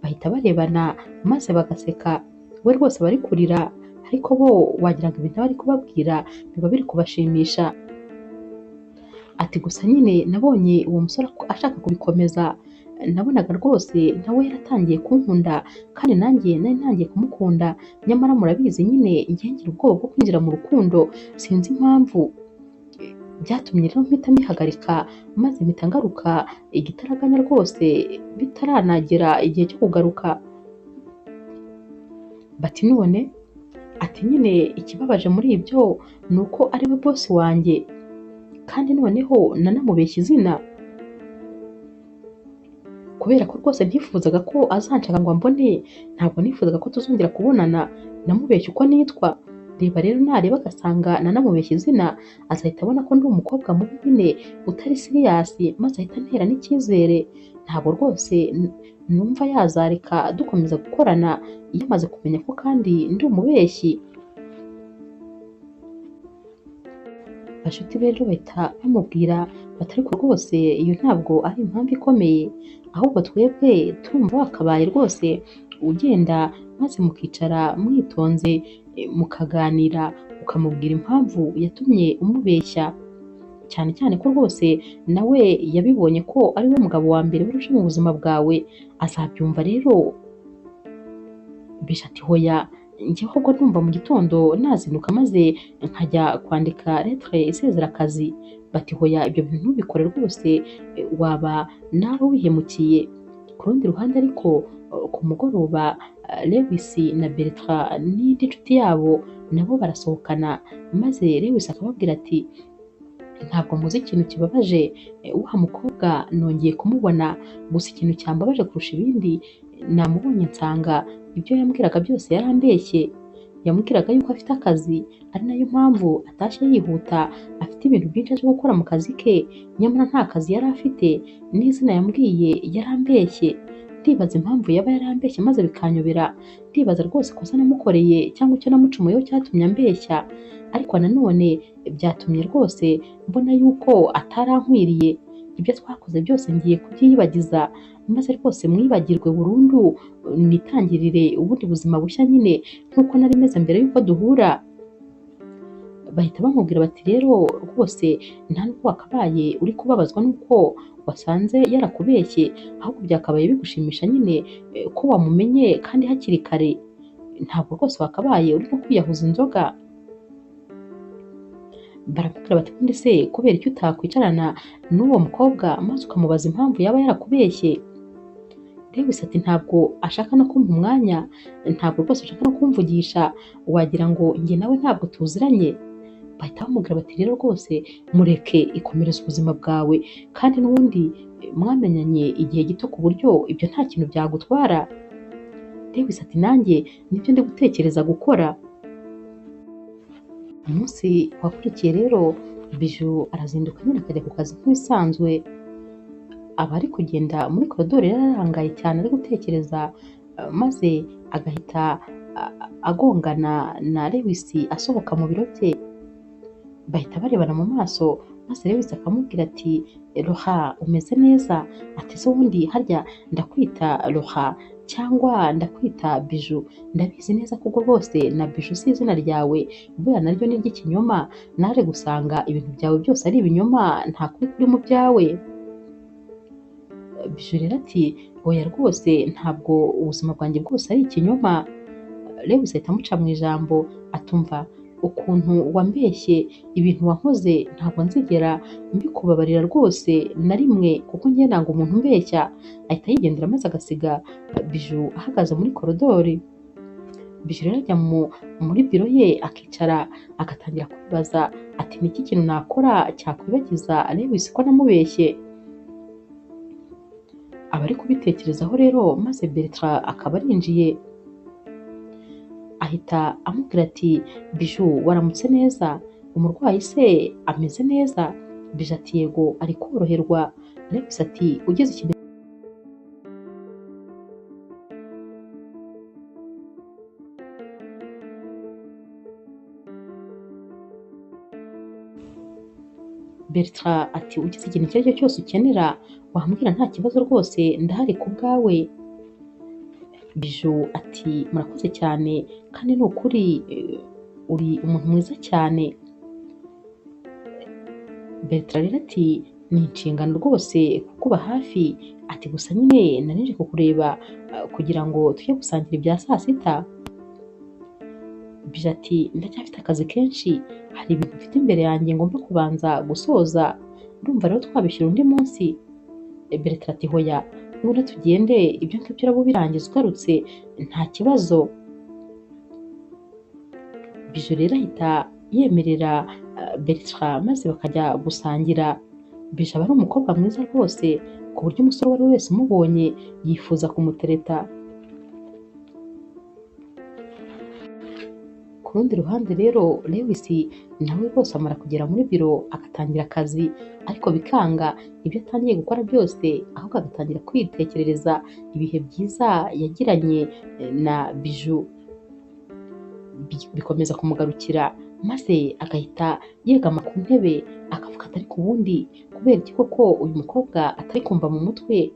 Bahita barebana maze bagaseka, we rwose bari kurira, ariko bo wagira ngo ibintu bari kubabwira biba biri kubashimisha. Ati gusa nyine nabonye uwo musore ashaka kubikomeza, nabonaga rwose nawe yaratangiye kunkunda kandi nanjye nari ntangiye kumukunda, nyamara murabizi nyine njye ngira ubwoba bwo kwinjira mu rukundo, sinzi impamvu byatumye rero mpita mbihagarika, maze mpita ngaruka igitaraganya rwose bitaranagera igihe cyo kugaruka. Bati none? Ati nyine ikibabaje muri ibyo ni uko ari we bosi wanjye, kandi noneho nanamubeshya izina, kubera ko rwose ntifuzaga ko azanshaka ngo ambone, ntabwo nifuzaga ko tuzongera kubonana, namubeshya uko nitwa. Reba rero nareba agasanga nanamubeshya izina, azahita abona ko ndi umukobwa mubi nyine utari siriyasi, maze ahita antera n'icyizere. Ntabwo rwose numva yazareka dukomeza gukorana yamaze kumenya ko kandi ndi umubeshyi. Bashuti be rero bahita bamubwira bati ariko rwose iyo ntabwo ari impamvu ikomeye, ahubwo twebwe turumva wakabaye rwose ugenda maze mukicara mwitonze mukaganira, ukamubwira impamvu yatumye umubeshya, cyane cyane ko rwose nawe yabibonye ko ari we mugabo wa mbere wari uje mu buzima bwawe, azabyumva rero. Bisha ati hoya, njye ahubwo ndumva mu gitondo nazinduka maze nkajya kwandika lettre isezera akazi. Bati hoya, ibyo bintu ntubikore rwose, waba nawe wihemukiye. Ku rundi ruhande ariko ku mugoroba Lewis na Bertrand n'indi nshuti yabo nabo barasohokana, maze Lewis akababwira ati ntabwo muzi ikintu kibabaje, wa mukobwa nongeye kumubona, gusa ikintu cyambabaje kurusha ibindi namubonye nsanga ibyo yambwiraga byose yarambeshye. Yamubwiraga yuko afite akazi, ari nayo mpamvu atashye yihuta, afite ibintu byinshi aje gukora mu kazi ke, nyamara nta kazi yari afite, n'izina yambwiye yarambeshye. Ndibaza impamvu yaba yarambeshye maze bikanyobera, ndibaza rwose ikosa namukoreye cyangwa icyo namucumuyeho cyatumye ambeshya, ariko nanone byatumye rwose mbona yuko atarankwiriye. Ibyo twakoze byose ngiye kubyiyibagiza, maze rwose mwibagirwe burundu, nitangirire ubundi buzima bushya nyine nk'uko nari meze mbere y'uko duhura. Bahita bamubwira bati rero rwose nta nubwo wakabaye uri kubabazwa n'uko wasanze yarakubeshye, ahubwo byakabaye bigushimisha nyine ko wamumenye kandi hakiri kare, ntabwo rwose wakabaye uri no kwiyahuza inzoga. Baramubwira bati ubundi se kubera icyo utakwicarana n'uwo mukobwa maze ukamubaza impamvu yaba yarakubeshye? Lewis ati ntabwo ashaka no kumpa umwanya, ntabwo rwose ashaka no kumvugisha, wagira ngo njye nawe ntabwo tuziranye. Bahita bamubwira bati rero rwose mureke, ikomereze ubuzima bwawe, kandi n'ubundi mwamenyanye igihe gito ku buryo ibyo nta kintu byagutwara. Lewis ati nanjye nibyo ndi gutekereza gukora. Umunsi wakurikiye rero Bijou arazinduka nyine akajya ku kazi nk'ibisanzwe. Aba ari kugenda muri koridoro yararangaye cyane ari gutekereza, maze agahita agongana na Lewis asohoka mu biro bye. Bahita barebana mu maso, maze Lewis akamubwira ati Roha umeze neza? Ati se ubundi harya ndakwita Roha cyangwa ndakwita Bijou? Ndabizi neza kuko rwose na Bijou si izina ryawe, buriya naryo ni iry'ikinyoma, naje gusanga ibintu byawe byose ari ibinyoma, nta kuri kuri mu byawe. Bijou rero ati oya rwose ntabwo ubuzima bwanjye bwose ari ikinyoma. Lewis ahita amuca mu ijambo atumva ukuntu wambeshye, ibintu wankoze ntabwo nzigera mbikubabarira rwose na rimwe, kuko njye nanga umuntu umbeshya. Ahita yigendera maze agasiga Bijou ahagaze muri koridori. Bijou rero ajya muri biro ye akicara agatangira kwibaza ati ni iki kintu nakora cyakwibagiza Lewis ko namubeshye? Aba ari kubitekerezaho rero, maze Bertrand akaba arinjiye, ahita amubwira ati Bijou waramutse neza, umurwayi se ameze neza? Bijou ati yego ari koroherwa. Lewis ati ugeze ikintu Bertrand ati ugize ikintu icyo ari cyo cyose ukenera wambwira nta kibazo rwose ndahari ku bwawe. Bijou ati murakoze cyane kandi ni ukuri uri umuntu mwiza cyane. Bertrand rero ati ni inshingano rwose kukuba hafi, ati gusa nyine nari nje kukureba kugira ngo tujye gusangira ibya saa sita. Bijou ati ndacyafite akazi kenshi, hari ibintu mfite imbere yanjye ngomba kubanza gusoza, ndumva rero twabishyira undi munsi. Bertrand ati hoya ngwino tugende, ibyo ngibyo uraba ubirangiza ugarutse nta kibazo. Bijou rero ahita yemerera Bertrand maze bakajya gusangira. Bijou aba ari umukobwa mwiza rwose ku buryo umusore uwo ari we wese umubonye yifuza kumutereta. Ku rundi ruhande rero Lewis nawe rwose amara kugera muri biro agatangira akazi, ariko bikanga ibyo atangiye gukora byose, ahubwo agatangira kwitekerereza ibihe byiza yagiranye na Bijou. Bikomeza kumugarukira maze agahita yegama ku ntebe akavuga ati ariko ubundi kubera iki koko uyu mukobwa atari kumva mu mutwe,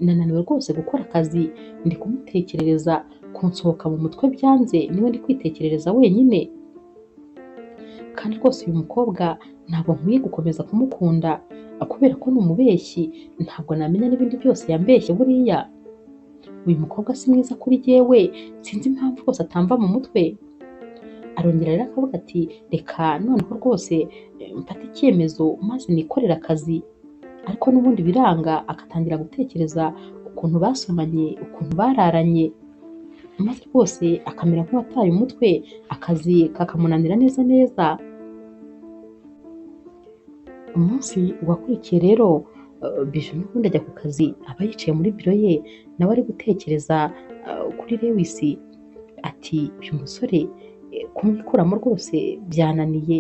nananiwe rwose gukora akazi, ndi kumutekerereza kunsohoka mu mutwe byanze, niwe ndi kwitekerereza wenyine, kandi rwose uyu mukobwa ntabwo nkwiye gukomeza kumukunda kubera ko ni umubeshyi, ntabwo namenya n'ibindi byose yambeshye buriya. Uyu mukobwa si mwiza kuri jyewe, sinzi impamvu rwose atamva mu mutwe. Arongera rero akavuga ati reka noneho rwose mfate icyemezo maze nikorere akazi, ariko n'ubundi biranga, agatangira gutekereza ukuntu basomanye, ukuntu bararanye, maze rwose akamera nk'uwataye umutwe, akazi kakamunanira neza neza. Umunsi wakurikiye rero Bijou n'ubundi ajya ku kazi, aba yicaye muri biro ye nawe ari gutekereza kuri Lewis, ati uyu musore kumwikuramo rwose byananiye,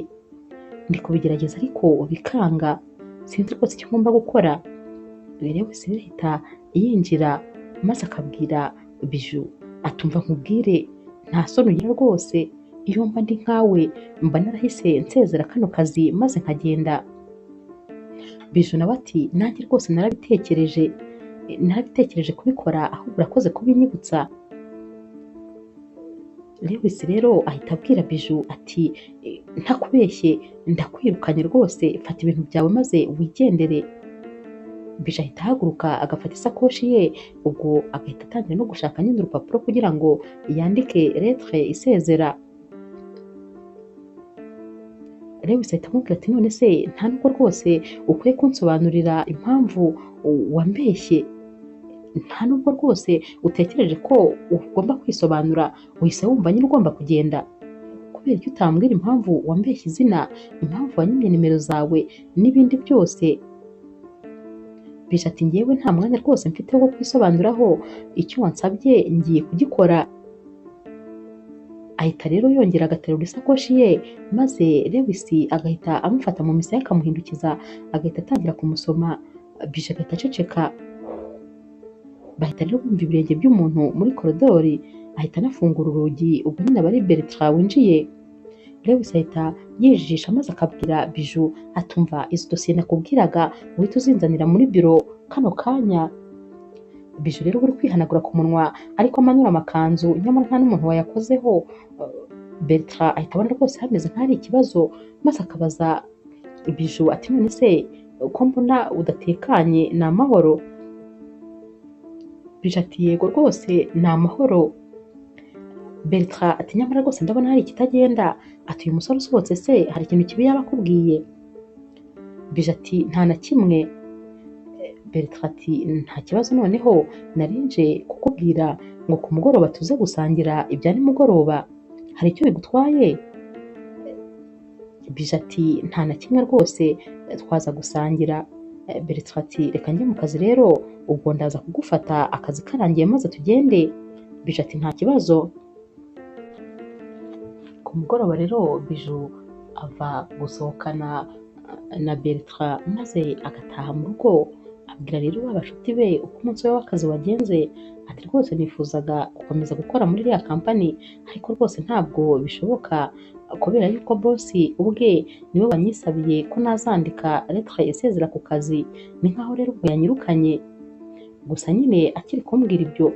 ndi kubigerageza ariko bikanga, sinzi rwose icyo ngomba gukora. Lewis rero ahita yinjira maze akabwira Bijou atumva nkubwire nta soni ugira rwose, iyo mba ndi nkawe mba narahise nsezera kano kazi maze nkagenda. Bijou nawe ati nanjye rwose narabitekereje, narabitekereje kubikora, ahubwo urakoze kubinyibutsa. Lewis rero ahita abwira Bijou ati ntakubeshye ndakwirukanye rwose, fata ibintu byawe maze wigendere. Bijou ahita ahaguruka agafata isakoshi ye, ubwo agahita atangira no gushaka nyine urupapuro kugira ngo yandike lettre isezera. Lewis ahita amubwira ati none se nta nubwo rwose ukwiye kunsobanurira impamvu wambeshye, nta nubwo rwose utekereje ko ugomba kwisobanura, uhise wumva nyine ugomba kugenda, kubera icyo utambwira impamvu wambeshye izina, impamvu wanyimye nimero zawe n'ibindi byose. Bijou ati njyewe nta mwanya rwose mfite wo kwisobanuraho, icyo wansabye ngiye kugikora. Ahita rero yongera agaterura isakoshi ye, maze Lewis agahita amufata mu misaya akamuhindukiza, agahita atangira kumusoma. Bijou agahita aceceka. Bahita rero bumva ibirenge by'umuntu muri koridori, ahita anafungura urugi, ubwo nyine aba ari Bertrand winjiye. Lewis ahita yijijisha maze akabwira Bijou atumva izo dosiye nakubwiraga uhita uzinzanira muri biro kano kanya. Bijou rero uri kwihanagura ku munwa ariko amanura amakanzu, nyamara nta n'umuntu wayakozeho. Bertrand ahita abona rwose hameze nk'ahari ikibazo, maze akabaza Bijou ati none se ko mbona udatekanye ni amahoro? Bijou ati yego rwose ni amahoro. Bertrand ati nyamara rwose ndabona hari ikitagenda, ati uyu musore usohotse se hari ikintu kibi yaba akubwiye? Bijou ati nta na kimwe. Bertrand ati nta kibazo, noneho narinje kukubwira ngo ku mugoroba tuze gusangira ibya nimugoroba, hari icyo bigutwaye? Bijou ati nta na kimwe rwose twaza gusangira. Bertrand ati reka njye mu kazi rero, ubwo ndaza kugufata akazi karangiye maze tugende. Bijou ati nta kibazo. Ku mugoroba rero Bijou ava gusohokana na Bertrand maze agataha mu rugo, abwira rero ba bashuti be uko umunsi we w'akazi wagenze, ati rwose nifuzaga gukomeza gukora muri iriya kampani ariko rwose ntabwo bishoboka, kubera yuko bosi ubwe niwe wanyisabiye ko nazandika lettre isezera ku kazi, ni nkaho rero ubwo yanyirukanye. Gusa nyine akiri kumbwira ibyo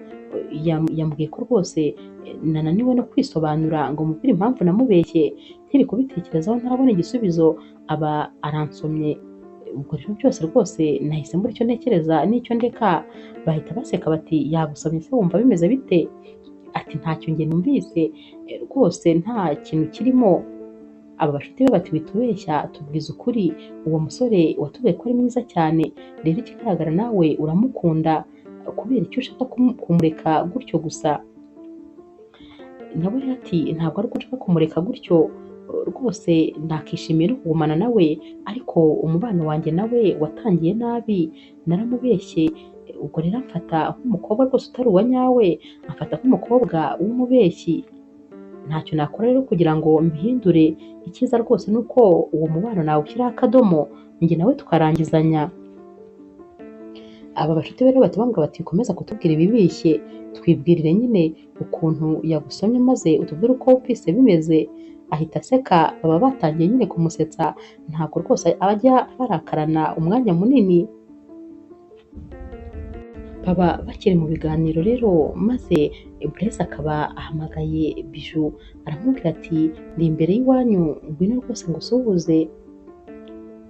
yambwiye ko rwose nananiwe no kwisobanura ngo mubwire impamvu namubeshye, nkiri kubitekerezaho ntarabona igisubizo aba aransomye. Ubwo rero byose rwose nahise mbura icyo ntekereza n'icyo ndeka. Bahita baseka bati yagusomye se wumva bimeze bite? Ati ntacyo njye numvise rwose, nta kintu kirimo. Aba bashuti be bati witubeshya, tubwize ukuri, uwo musore watubwiye ko ari mwiza cyane, rero ikigaragara nawe uramukunda, kubera icyo ushaka kumureka gutyo gusa. Nawe rero ati ntabwo ari uko nshaka kumureka gutyo rwose, nakishimiye no kugumana nawe, ariko umubano wanjye nawe watangiye nabi, naramubeshye. Ubwo rero amfata nk'umukobwa rwose utari uwa nyawe, amfata nk'umukobwa w'umubeshyi. Ntacyo nakora rero kugira ngo mbihindure, icyiza rwose ni uko uwo mubano nawushyiraho akadomo, njye nawe tukarangizanya. Aba bashuti be rero bahita bambwira bati komeza kutubwira ibibishye, twibwirire nyine ukuntu yagusomye maze utubwire uko wumvise bimeze. Ahita aseka, baba batangiye nyine kumusetsa, ntabwo rwose abajya barakarana umwanya munini. Baba bakiri mu biganiro rero, maze Blaise akaba ahamagaye Bijou aramubwira ati ndi imbere y'iwanyu, ngwino rwose ngusuhuze.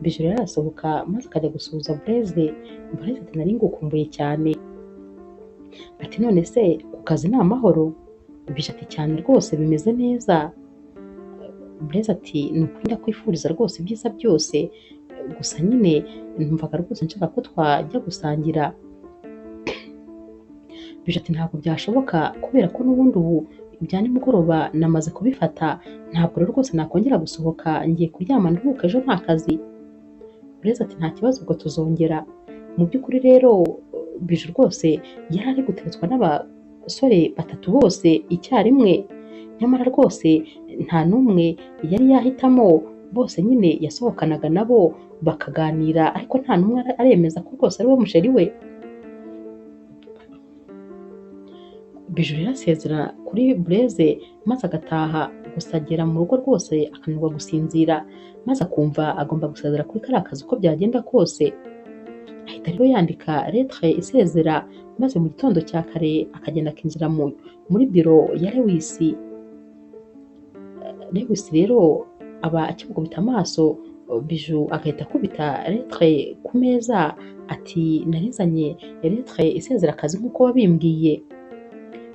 Bijou rero arasohoka maze akajya gusuhuza Blaise. Blaise ati nari ngukumbuye cyane. Ati none se ku kazi ni amahoro? Bijou ati cyane rwose bimeze neza. Blaise ati ni ukuri ndakwifuriza rwose ibyiza byose, gusa nyine numvaga rwose nshaka ko twajya gusangira. Bijou ati ntabwo byashoboka kubera ko n'ubundi ubu ibya nimugoroba namaze kubifata, ntabwo rero rwose nakongera gusohoka, ngiye kuryama nduhuka ejo nta kazi. Blaise ati nta kibazo ubwo tuzongera. Mu by'ukuri rero Bijou rwose yari ari guteretswa n'abasore batatu bose icyarimwe, nyamara rwose nta n'umwe yari yahitamo, bose nyine yasohokanaga nabo bakaganira, ariko nta n'umwe aremeza ko rwose ari we musheri we. Bijou rero asezera kuri Blaise maze agataha, gusa agera mu rugo rwose akananirwa gusinzira, maze akumva agomba gusezera kuri kariya kazi uko byagenda kose. Ahita rero yandika lettre isezera, maze mu gitondo cya kare akagenda akinjira muri biro ya Lewis. Lewis rero aba akimukubita amaso, Bijou agahita akubita lettre ku meza ati narizanye lettre isezera akazi nk'uko wabimbwiye.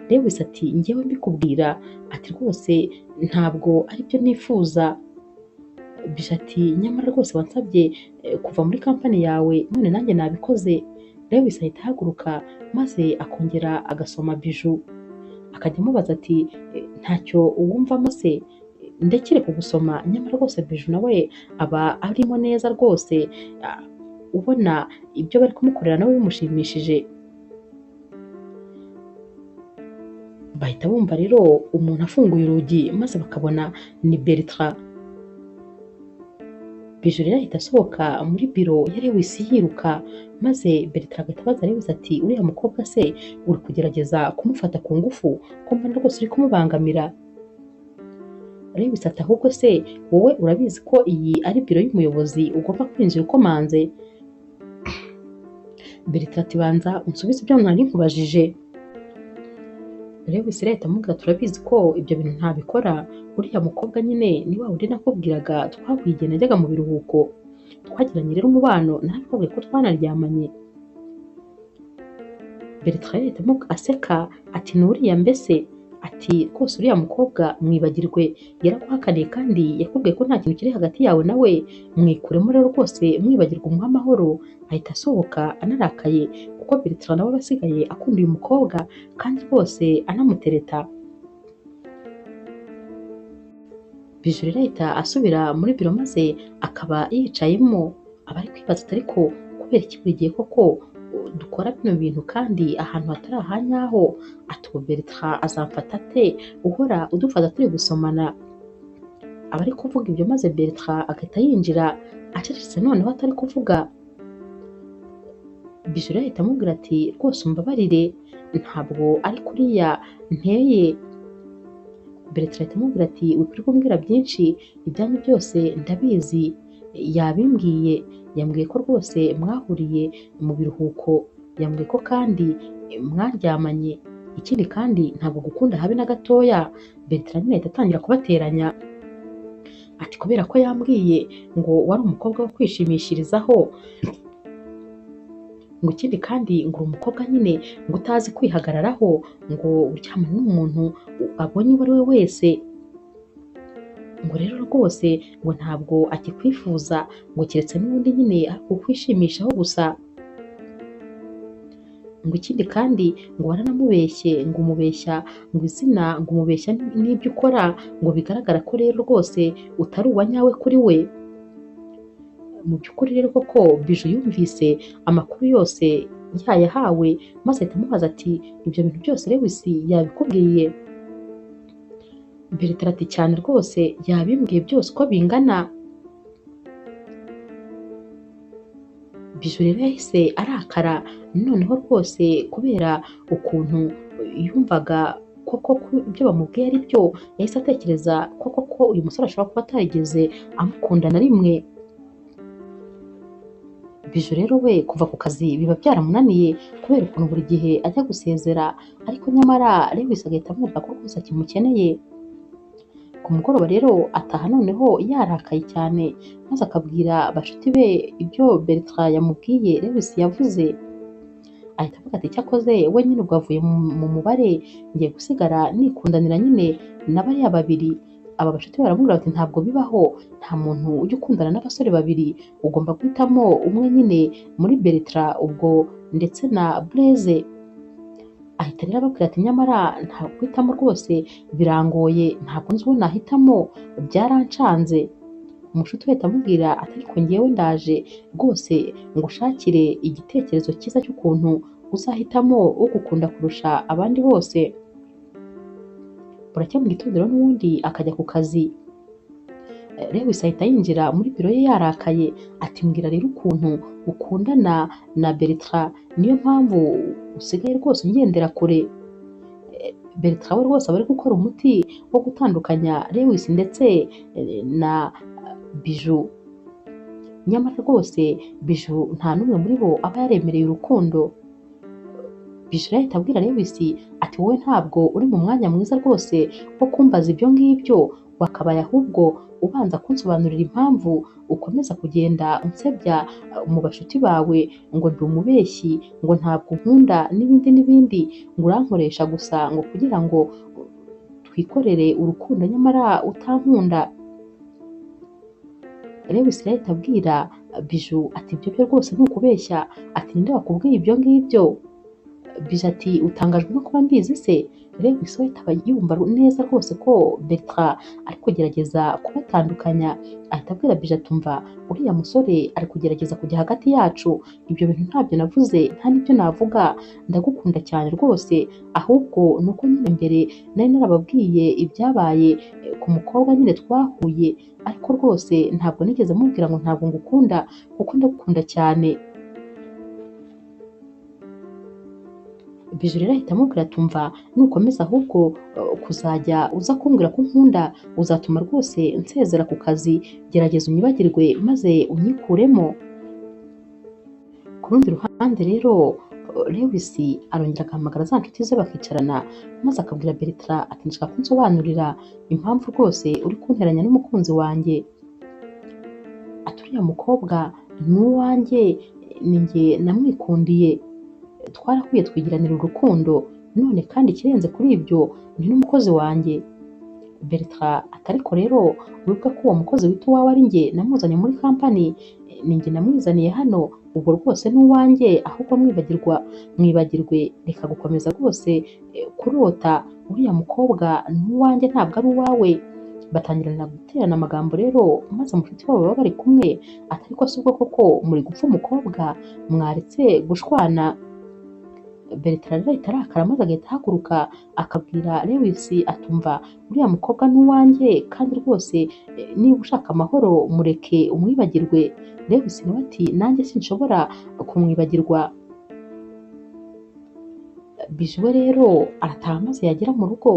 Lewis ati njyewe mbikubwira, ati rwose ntabwo aribyo nifuza. Bijou ati nyamara rwose wansabye kuva muri kampani yawe none nanjye nabikoze. Lewis ahita ahaguruka maze akongera agasoma Bijou, akajya amubaza ati ntacyo wumvamo se, ndekere kugusoma? Nyamara rwose Bijou nawe aba arimo neza rwose, ubona ibyo bari kumukorera nawe bimushimishije. Bahita bumva rero umuntu afunguye urugi maze bakabona ni Bertrand. Bijou rero ahita asohoka muri biro ya Lewis yiruka, maze Bertrand agahita abaza Lewis ati uriya mukobwa se uri kugerageza kumufata ku ngufu, ko mbona rwose uri kumubangamira? Lewis ati ahubwo se wowe urabizi ko iyi ari biro y'umuyobozi, ugomba kwinjira ukomanze? Bertrand ati banza unsubize ibyo nari nkubajije. Lewis rero ahita amubwira turabizi ko ibyo bintu ntabikora, uriya mukobwa nyine ni wa wundi nakubwiraga twahuye igihe najyaga mu biruhuko, twagiranye rero umubano, narabikubwiye ko twanaryamanye. Bertrand ahita aseka ati ni uriya mbese? Ati rwose uriya mukobwa mwibagirwe, yaraguhakaniye kandi yakubwiye ko nta kintu kiri hagati yawe nawe, mwikuremo rero rwose mwibagirwe umuhe amahoro. Ahita asohoka anarakaye kuko Bertrand nawe aba asigaye akunda uyu mukobwa kandi rwose anamutereta. Bijou rero ahita asubira muri biro maze akaba yicayemo, aba ari kwibaza ati ariko kubera iki buri gihe koko dukora bino bintu kandi ahantu hatari ahanyaho? Ati ubu Bertrand azamfata ate uhora udufata turi gusomana? Aba ari kuvuga ibyo maze Bertrand agahita yinjira acecetse noneho atari kuvuga. Bijou rero ahita amubwira ati rwose umbabarire, ntabwo ari kuriya nteye. Bertrand ahita amubwira ati wikwiye kumbwira byinshi, ibyanyu byose ndabizi, yabimbwiye, yambwiye ko rwose mwahuriye mu biruhuko, yambwiye ko kandi mwaryamanye, ikindi kandi ntabwo gukunda habe na gatoya. Bertrand nyine ahita atangira kubateranya ati kubera ko yambwiye ngo wari umukobwa wo kwishimishirizaho, ngo ikindi kandi ngo uri umukobwa nyine ngo utazi kwihagararaho, ngo uryamana n'umuntu abonye uwo ari we wese, ngo rero rwose ngo ntabwo akikwifuza, ngo keretse n'ubundi nyine kukwishimishaho gusa, ngo ikindi kandi ngo waranamubeshye, ngo umubeshya ngo izina, ngo umubeshya n'ibyo ukora, ngo bigaragara ko rero rwose utari uwa nyawe kuri we. Mu by'ukuri rero koko Bijou yumvise amakuru yose yayahawe, maze ahita amubaza ati ibyo bintu byose Lewis yabikubwiye? Bertrand ati cyane rwose yabimbwiye byose uko bingana. Bijou rero yahise arakara noneho rwose kubera ukuntu yumvaga koko ko ibyo bamubwiye ari byo, yahise atekereza koko ko uyu musore ashobora kuba atarigeze amukunda na rimwe. Bijou rero we kuva ku kazi biba byaramunaniye kubera ukuntu buri gihe ajya gusezera, ariko nyamara Lewis agahita amwereka ko rwose akimukeneye. Ku mugoroba rero ataha noneho yarakaye cyane, maze akabwira bashuti be ibyo Bertrand yamubwiye Lewis yavuze. Ahita avuga ati cyakoze we nyine ubwo avuye mu mubare, ngiye gusigara nikundanira nyine na bariya babiri. Aba bashuti be baramubwira bati ntabwo bibaho, nta muntu ujya ukundana n'abasore babiri, ugomba guhitamo umwe nyine muri Bertrand ubwo ndetse na Blaise. Ahita rero ababwira ati nyamara nta guhitamo rwose birangoye, ntabwo nzi uwo nahitamo, byarancanze. Umushuti we ahita amubwira ati ariko njyewe ndaje rwose ngushakire igitekerezo cyiza cy'ukuntu uzahitamo ugukunda kurusha abandi bose. Buracya mu gitondo rero n'ubundi akajya ku kazi. Lewis ahita yinjira muri biro ye yarakaye ati mbwira rero ukuntu ukundana na Bertrand, niyo mpamvu usigaye rwose ungendera kure. Bertrand we rwose aba ari gukora umuti wo gutandukanya Lewis ndetse na Bijou. Nyamara rwose Bijou nta n'umwe muri bo aba yaremereye urukundo. Bijou rero ahita abwira Lewis ati wowe ntabwo uri mu mwanya mwiza rwose wo kumbaza ibyo ngibyo, wakabaye ahubwo ubanza kunsobanurira impamvu ukomeza kugenda unsebya mu bashuti bawe, ngo ndi umubeshyi, ngo ntabwo unkunda n'ibindi n'ibindi, ngo urankoresha gusa ngo kugira ngo twikorere urukundo nyamara utankunda. Lewis rero ahita abwira Bijou ati ibyo byo rwose ni ukubeshya, ati ninde wakubwiye ibyo ngibyo? Bijou ati utangajwe no kuba mbizi se? Lewis we ahita yumva neza rwose ko Bertrand ari kugerageza kubatandukanya, ahita abwira Bijou ati umva uriya musore ari kugerageza kujya hagati yacu, ibyo bintu ntabyo navuze nta n'ibyo navuga, ndagukunda cyane rwose, ahubwo ni uko nyine mbere nari narababwiye ibyabaye ku mukobwa nyine twahuye, ariko rwose ntabwo nigeze mubwira ngo ntabwo ngukunda kuko ndagukunda cyane. Bijou rero ahita amubwira ati umva nukomeza ahubwo kuzajya uza kumbwira ko unkunda uzatuma rwose nsezera ku kazi, gerageza unyibagirwe maze unyikuremo. Ku rundi ruhande rero Lewis arongera agahamagara za nshuti ze bakicarana, maze akabwira Bertrand ati nshaka ko unsobanurira impamvu rwose uri kunteranya n'umukunzi wanjye. Ati uriya mukobwa ni uwanjye, ni njye namwikundiye, twarahuye twigiranira urukundo, none kandi ikirenze kuri ibyo ni n'umukozi wanjye. Bertrand ati ariko rero wibuke ko uwo mukozi wita uwawe ari njye namuzanye muri kampani, ni njye namwizaniye hano, ubwo rwose ni uwanjye, ahubwo mwibagirwe, reka gukomeza rwose kurota, uriya mukobwa ni uwanjye ntabwo ari uwawe. Batangirana guterana amagambo rero, maze mushuti wabo baba bari kumwe ati ariko si ubwo koko muri gupfa umukobwa, mwaretse gushwana. Bertrand rero ahita arakara maze agahita ahaguruka akabwira Lewis atumva uriya mukobwa ni uwanjye kandi rwose niba ushaka amahoro mureke umwibagirwe. Lewis nawe ati nanjye sinshobora kumwibagirwa. Biju we rero arataha maze yagera mu rugo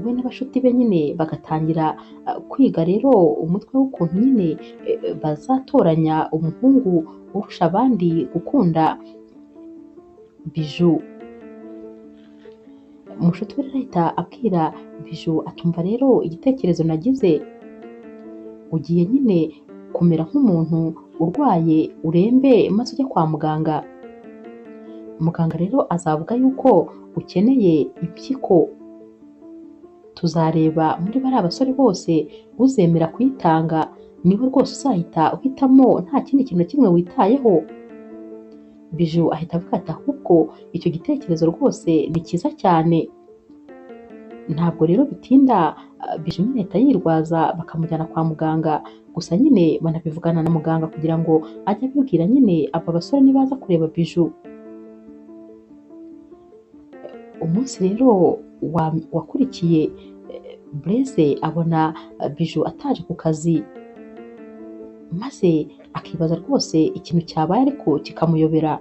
we n'abashuti be nyine bagatangira kwiga rero umutwe w'ukuntu nyine bazatoranya umuhungu urusha abandi gukunda Biju. Umushuti we rero ahita abwira Biju atumva rero igitekerezo nagize, ugiye nyine kumera nk'umuntu urwaye urembe maze ujye kwa muganga. Muganga rero azavuga yuko ukeneye impyiko, tuzareba muri bariya basore bose uzemera kuyitanga niwe rwose uzahita uhitamo nta kindi kintu na kimwe witayeho. Biju ahita avuga ati ahubwo icyo gitekerezo rwose ni cyiza cyane. Ntabwo rero bitinda, Biju nyine ahita yirwaza bakamujyana kwa muganga, gusa nyine banabivugana na muganga kugira ngo ajye abibwira nyine aba basore nibaza kureba Biju. Umunsi rero wakurikiye Blaise abona Biju ataje ku kazi, maze akibaza rwose ikintu cyabaye ariko kikamuyobera.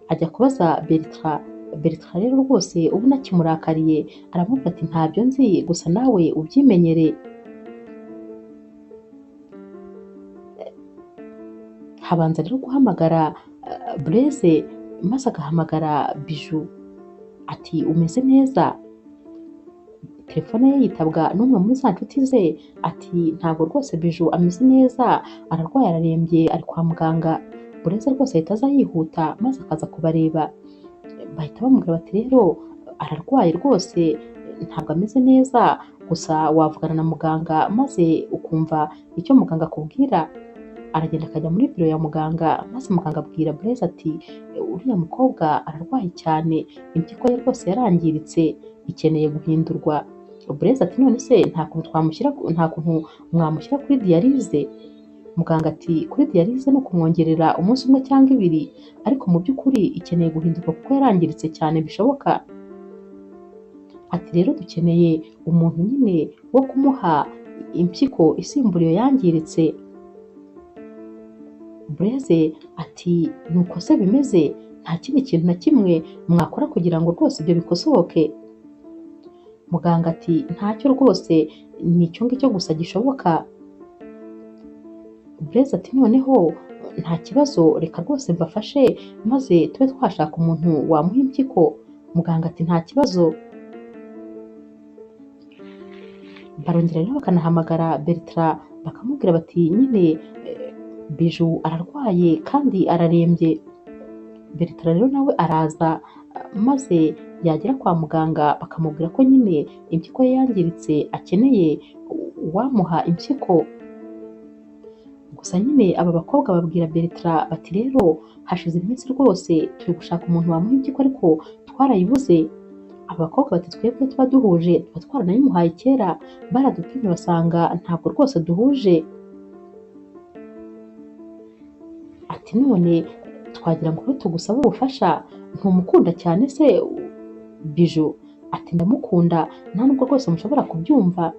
Ajya kubaza Bertrand, Bertrand rero rwose ubona akimurakariye aramubwira ati ntabyo nzi gusa nawe ubyimenyere. Habanza rero guhamagara Blaise maze agahamagara Biju ati umeze neza? Telefone ye yitabwa n'umwe muri za nshuti ze ati ntabwo rwose Biju ameze neza, ararwaye ararembye ari kwa muganga. Blaise rwose ahita aza yihuta maze akaza kubareba, bahita bamubwira bati rero ararwaye rwose ntabwo ameze neza, gusa wavugana na muganga maze ukumva icyo muganga akubwira. Aragenda akajya muri biro ya muganga maze muganga abwira Blaise ati uriya mukobwa ararwaye cyane, impyiko ye rwose yarangiritse ikeneye guhindurwa. Blaise ati none se nta kuntu twamushyira, nta kuntu mwamushyira kuri diyalize? Muganga ati kuri diyalize ni ukumwongerera umunsi umwe cyangwa ibiri, ariko mu by'ukuri ikeneye guhinduka kuko yarangiritse cyane bishoboka. Ati rero dukeneye umuntu nyine wo kumuha impyiko isimbura iyo yangiritse. Blaise ati nuko se bimeze, nta kindi kintu na kimwe mwakora kugira ngo rwose ibyo bikosoke? Muganga ati ntacyo rwose, ni icyo ngicyo gusa gishoboka. Blaise ati noneho nta kibazo, reka rwose mbafashe maze tube twashaka umuntu wamuha impyiko. Muganga ati nta kibazo. Barongera rero bakanahamagara Bertrand bakamubwira bati nyine Biju ararwaye kandi ararembye. Bertrand rero nawe araza maze yagera kwa muganga bakamubwira ko nyine impyiko ye yangiritse akeneye uwamuha impyiko. Gusa nyine aba bakobwa babwira Bertrand bati rero hashize iminsi rwose turi gushaka umuntu wamuha impyiko ariko twarayibuze. Aba bakobwa bati twebwe tuba duhuje, tuba twaranayimuhaye kera, baradupimye basanga ntabwo rwose duhuje. Ati none twagira ngo tugusabe ubufasha, ntumukunda cyane se Biju? Ati ndamukunda nta nubwo rwose mushobora kubyumva.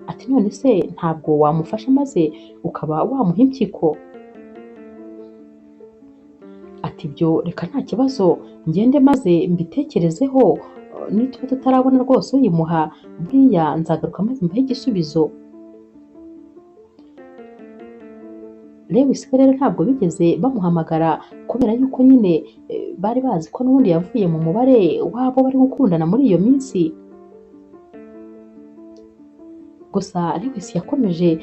Ati none se ntabwo wamufasha maze ukaba wamuha impyiko? Ati ibyo reka nta kibazo, ngende maze mbitekerezeho, nituba tutarabona rwose uyimuha buriya nzagaruka maze mbahe igisubizo. Lewis we rero ntabwo bigeze bamuhamagara kubera yuko nyine bari bazi ko n'ubundi yavuye mu mubare w'abo bari gukundana muri iyo minsi. Gusa Lewis yakomeje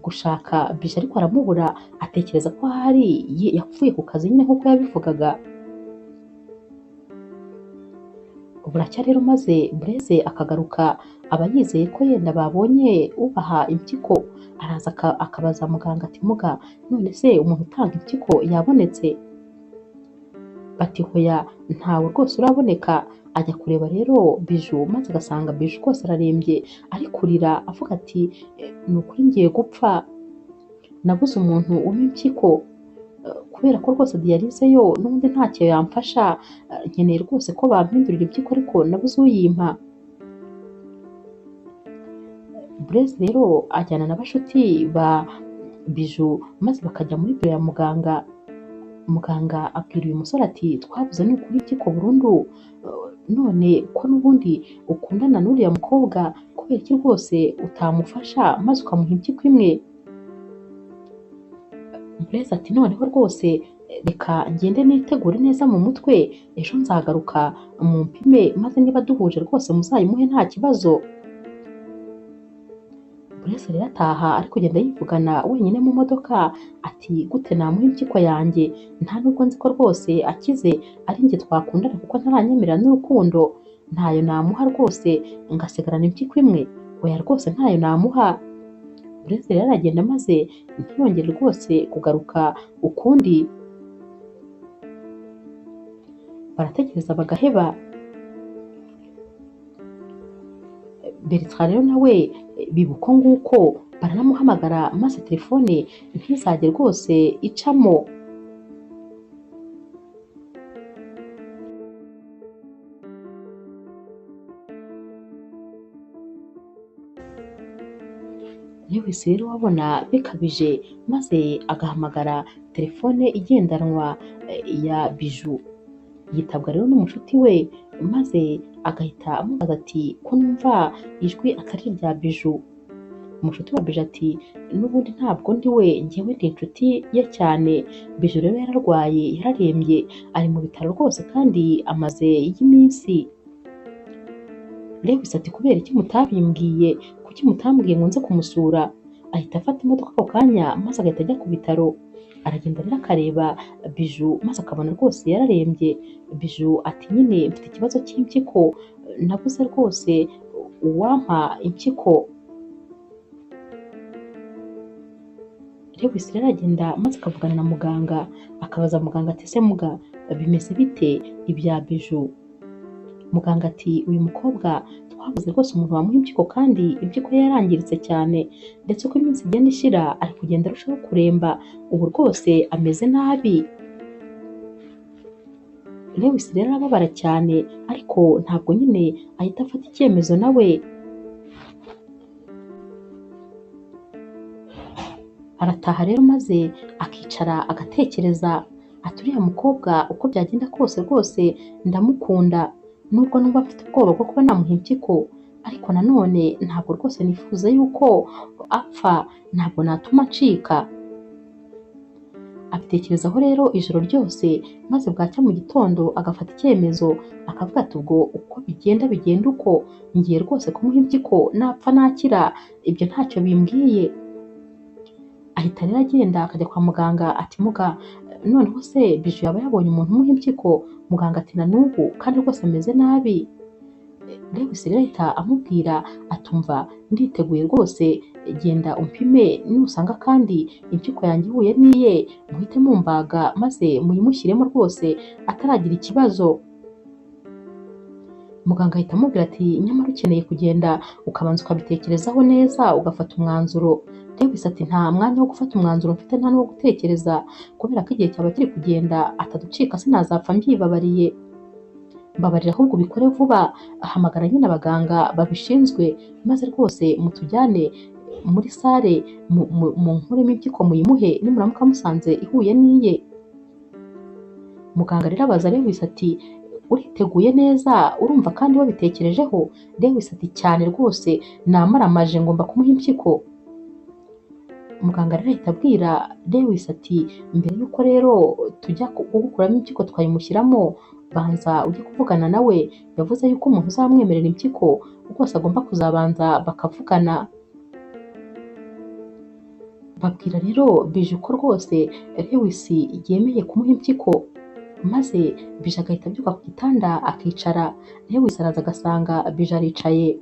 gushaka Biju ariko aramubura, atekereza ko ahari yapfuye ku kazi nyine nk'uko yabivugaga. Buracya rero maze Blaise akagaruka aba yizeye ko yenda babonye ubaha impyiko, araza akabaza muganga ati muga none se umuntu utanga impyiko yabonetse? Bati hoya ntawe rwose uraboneka. Ajya kureba rero Biju maze agasanga Biju rwose ararembye ari kurira avuga ati ni ukuri ngiye gupfa, nabuze umuntu umpa impyiko kubera ko rwose diyalize yo n'ubundi ntacyo yamfasha, nkeneye rwose ko bampindurira impyiko ariko nabuze uyimpa. Blaise rero ajyana na bashuti ba Biju maze bakajya muri biro ya muganga. Muganga abwira uyu musore ati twabuze ni ukuri impyiko burundu, none ko n'ubundi ukundana n'uriya mukobwa, kubera iki rwose utamufasha maze ukamuha impyiko imwe? Blaise ati noneho rwose reka ngende nitegure neza mu mutwe, ejo nzagaruka mumpime maze niba duhuje rwose muzayimuhe nta kibazo. Blaise rero ataha ari kugenda yivugana wenyine mu modoka ati gute namuha impyiko yanjye, nta nubwo nzi ko rwose akize ari njye twakundana kuko ntaranyemerera n'urukundo, ntayo namuha rwose ngasigarana impyiko imwe, oya rwose ntayo namuha. Blaise rero aragenda maze ntiyongere rwose kugaruka ukundi. Barategereza bagaheba. Bertrand rero nawe biba uko nguko, baranamuhamagara maze telefone ntizajye rwose icamo. Lewis rero wabona bikabije maze agahamagara telefone igendanwa ya Bijou, yitabwa rero n'umushuti we maze agahita amubaza ati ko numva ijwi atari irya Bijou. Umushuti wa Bijou ati n'ubundi ntabwo ndi we, njyewe ndi inshuti ye cyane. Bijou rero yararwaye, yararembye, ari mu bitaro rwose kandi amaze y'iminsi. Lewis ati kubera iki mutabimbwiye, kuki mutambwiye ngo nze kumusura? Ahita afata imodoka ako kanya maze agahita ajya ku bitaro. Aragenda rero akareba Bijou maze akabona rwose yararembye. Bijou ati nyine mfite ikibazo cy'impyiko, nabuze rwose uwampa impyiko. Lewis rero aragenda maze akavugana na muganga, akabaza muganga ati ese muga bimeze bite ibya Bijou? Muganga ati uyu mukobwa twabuze rwose umuntu wamuha impyiko kandi impyiko ye yarangiritse cyane, ndetse uko iminsi igenda ishira ari kugenda arushaho kuremba, ubu rwose ameze nabi. Lewis rero arababara cyane ariko ntabwo nyine ahita afata icyemezo nawe. Arataha rero maze akicara agatekereza ati uriya mukobwa uko byagenda kose rwose ndamukunda, nubwo numva mfite ubwoba bwo kuba namuha impyiko, ariko nanone ntabwo rwose nifuza yuko apfa, ntabwo natuma ncika. Abitekerezaho rero ijoro ryose maze bwacya mu gitondo agafata icyemezo akavuga ati ubwo uko bigenda bigenda uko, ngiye rwose kumuha impyiko, napfa nakira ibyo ntacyo bimbwiye. Ahita rero agenda akajya kwa muganga ati muga noneho se Bijou yaba yabonye umuntu umuha impyiko? Muganga ati na n'ubu kandi rwose ameze nabi. Lewis rero ahita amubwira atumva nditeguye rwose, genda umpime, nusanga kandi impyiko yanjye ihuye n'iye muhite mumbaga maze muyimushyiremo rwose ataragira ikibazo. Muganga ahita amubwira ati nyamara ukeneye kugenda ukabanza ukabitekerezaho neza ugafata umwanzuro. Lewis ati nta mwanya wo gufata umwanzuro mfite, nta n'uwo gutekereza, kubera ko igihe cyaba kiri kugenda ataducika sinazapfa mbyibabariye. Mbabarira ahubwo ubikore vuba, ahamagara nyine abaganga babishinzwe maze rwose mutujyane muri sale munkuremo impyiko muyimuhe, nimuramuka musanze ihuye n'iye. Muganga rero abaza Lewis ati uriteguye neza, urumva kandi wabitekerejeho? Lewis ati cyane rwose, namaramaje ngomba kumuha impyiko. Muganga rero ahita abwira Lewis ati mbere y'uko rero tujya kugukuramo impyiko twayimushyiramo, banza ujye kuvugana nawe, yavuze yuko umuntu uzamwemerera impyiko rwose agomba kuzabanza bakavugana. Babwira rero Bijou ko rwose Lewis yemeye kumuha impyiko, maze Bijou agahita abyuka ku gitanda akicara. Lewis araza agasanga Bijou aricaye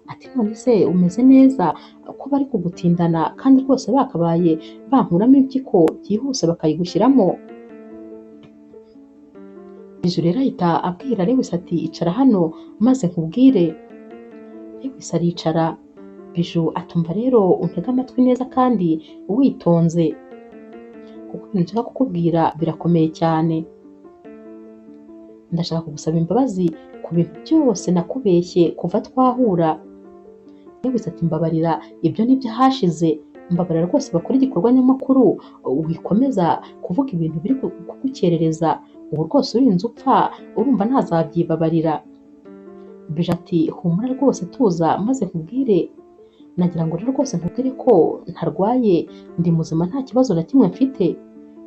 ati none se umeze neza ko bari kugutindana kandi rwose bakabaye bankuramo impyiko byihuse bakayigushyiramo? Bijou rero ahita abwira Lewis ati icara hano maze nkubwire. Lewis aricara. Bijou atumva rero untege amatwi neza kandi witonze, kuko ibintu nshaka kukubwira birakomeye cyane. Ndashaka kugusaba imbabazi ku bintu byose nakubeshye kuva twahura. Lewis ati mbabarira, ibyo ni byo hashize, Mbabarira rwose bakora igikorwa nyamakuru, wikomeza kuvuga ibintu biri kugukerereza, ubu rwose urinze upfa urumva ntazabyibabarira. Biju ati humura rwose tuza maze nkubwire, nagira ngo rero rwose nkubwire ko ntarwaye, ndi muzima nta kibazo na kimwe mfite.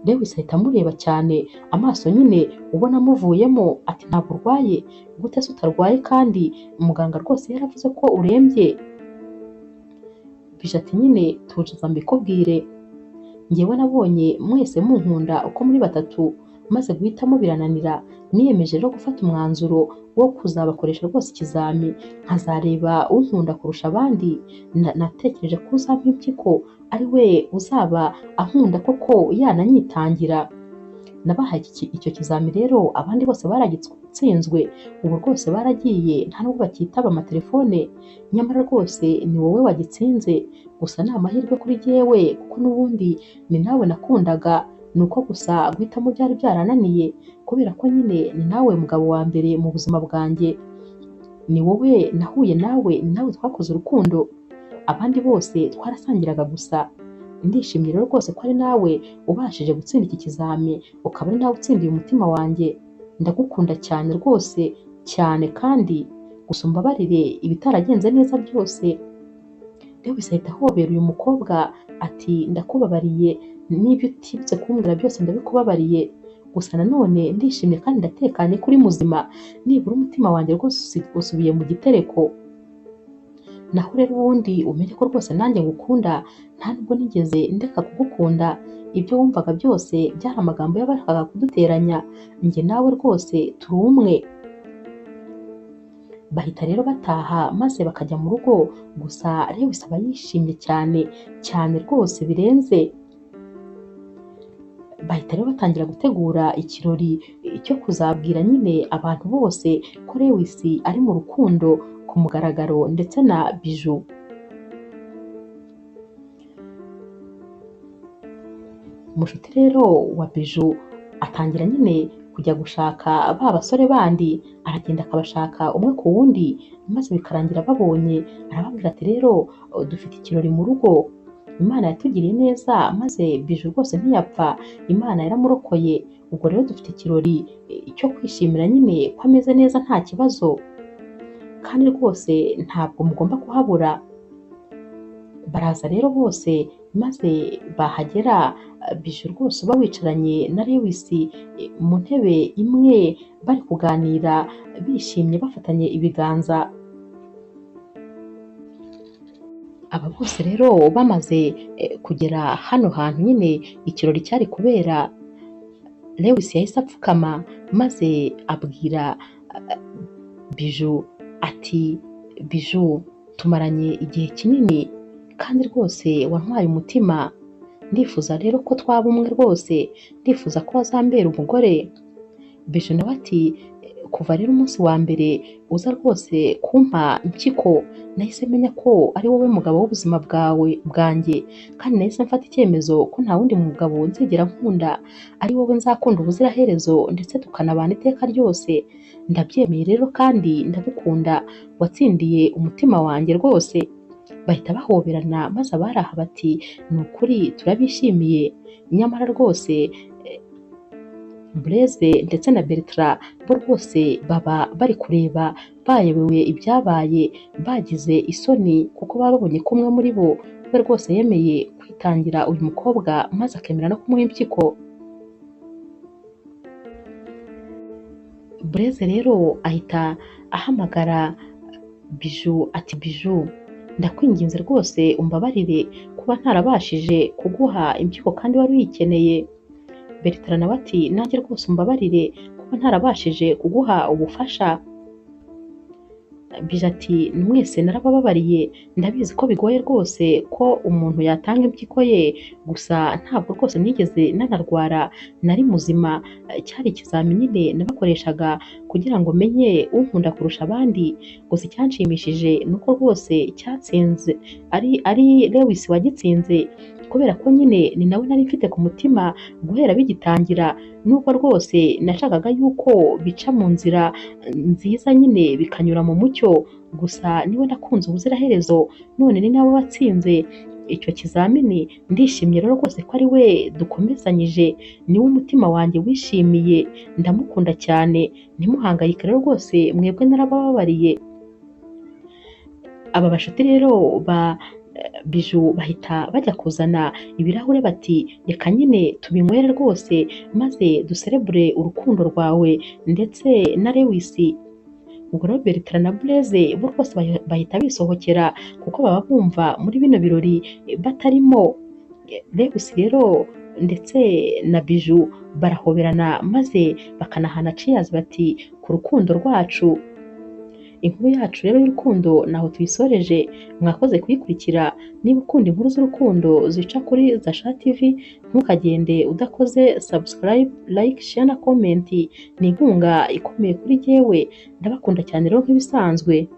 Lewis ahita amureba cyane amaso nyine ubona amuvuyemo, ati ntabwo urwaye, gute se utarwaye kandi muganga rwose yaravuze ko urembye. Biju ati nyine tuza mbikubwire, njyewe nabonye mwese munkunda uko muri batatu, maze guhitamo birananira, niyemeje rero gufata umwanzuro wo kuzabakoresha rwose ikizami, nkazareba unkunda kurusha abandi. Natekereje ko uzampa impyiko ari we uzaba ankunda koko yananyitangira. Nabahaye icyo kizami rero abandi bose baragitsinzwe, ubu rwose baragiye nta nubwo bakitaba amatelefone, nyamara rwose ni wowe wagitsinze, gusa ni amahirwe kuri jyewe kuko n'ubundi ni nawe nakundaga, ni uko gusa guhitamo byari byarananiye kubera ko nyine ni nawe mugabo wa mbere mu buzima bwanjye, ni wowe nahuye nawe, ni nawe twakoze urukundo, abandi bose twarasangiraga gusa. Ndishimye rero rwose ko ari nawe ubashije gutsinda iki kizami, ukaba ari nawe utsindiye umutima wanjye. Ndagukunda cyane rwose cyane, kandi gusa umbabarire ibitaragenze neza byose. Lewis ahita ahobera uyu mukobwa ati ndakubabariye, n'ibyo utibutse kumbwira byose ndabikubabariye, gusa nanone ndishimye kandi ndatekanye kuri muzima, nibura umutima wanjye rwose usubiye mu gitereko. Naho rero ubundi umenye ko rwose nanjye ngukunda, nta nubwo nigeze ndeka kugukunda, ibyo wumvaga byose byari amagambo y'abashakaga kuduteranya, njye nawe rwose turi umwe. Bahita rero bataha maze bakajya mu rugo, gusa Lewis aba yishimye cyane cyane rwose birenze. Bahita rero batangira gutegura ikirori cyo kuzabwira nyine abantu bose ko Lewis ari mu rukundo ku mugaragaro ndetse na Biju. Umushuti rero wa Biju atangira nyine kujya gushaka ba basore bandi, aragenda akabashaka umwe ku wundi, maze bikarangira babonye, arababwira ati rero dufite ikirori mu rugo, Imana yatugiriye neza maze Biju rwose ntiyapfa, Imana yaramurokoye, ubwo rero dufite ikirori cyo kwishimira nyine ko ameze neza nta kibazo, kandi rwose ntabwo mugomba kuhabura. Baraza rero bose, maze bahagera Biju rwose uba wicaranye na Lewis mu ntebe imwe bari kuganira bishimye bafatanye ibiganza. Aba bose rero bamaze kugera hano hantu nyine ikirori cyari kubera, Lewis yahise apfukama maze abwira Biju ati Biju tumaranye igihe kinini kandi rwose wantwaye umutima, ndifuza rero ko twaba umwe rwose, ndifuza ko wazambera umugore. Biju nawe ati kuva rero umunsi wa mbere uza rwose kumpa impyiko, nahise menya ko ari wowe mugabo w'ubuzima bwawe bwanjye, kandi nahise mfata icyemezo ko nta wundi mugabo nzigera nkunda, ari wowe nzakunda ubuziraherezo ndetse tukanabana iteka ryose. Ndabyemeye rero kandi ndagukunda, watsindiye umutima wanjye rwose. Bahita bahoberana maze abari aha bati ni ukuri turabishimiye, nyamara rwose Blaise ndetse na Bertrand bo rwose baba bari kureba bayobewe ibyabaye, bagize isoni kuko baba babonye ko umwe muri bo we rwose yemeye kwitangira uyu mukobwa maze akemera no kumuha impyiko. Blaise rero ahita ahamagara Biju ati Biju ndakwinginze rwose umbabarire kuba ntarabashije kuguha impyiko kandi wari uyikeneye. Bertrand nawe ati nanjye rwose umbabarire kuba ntarabashije kuguha ubufasha. Biju ati mwese narabababariye, ndabizi ko bigoye rwose ko umuntu yatanga impyiko ye, gusa ntabwo rwose nigeze nanarwara, nari muzima, cyari ikizami nyine nabakoreshaga kugira ngo menye unkunda kurusha abandi, gusa icyanshimishije ni uko rwose cyatsinze ari Lewis wagitsinze, kubera ko nyine ni nawe nari mfite ku mutima guhera bigitangira, nubwo rwose nashakaga yuko bica mu nzira nziza nyine bikanyura mu mucyo, gusa niwe nakunze ubuziraherezo, none ni nawe watsinze. icyo kizamini. Ndishimye rero rwose ko ari we dukomezanyije, niwe umutima wanjye wishimiye, ndamukunda cyane, ntimuhangayike rero rwose mwebwe narabababariye. Aba bashuti rero ba Biju bahita bajya kuzana ibirahure bati reka nyine tubinywere rwose maze duserebure urukundo rwawe ndetse na Lewis. Ubwo rero Bertrand na Blaise bo rwose bahita bisohokera kuko baba bumva muri bino birori batarimo. Lewis rero ndetse na Biju barahoberana maze bakanahana cheers bati ku rukundo rwacu. Inkuru yacu rero y'urukundo naho tuyisoreje, mwakoze kuyikurikira. Niba ukunda inkuru z'urukundo zica kuri Zasha TV, ntukagende udakoze subscribe, like, share na comment, ni inkunga ikomeye kuri jyewe. Ndabakunda cyane rero nk'ibisanzwe.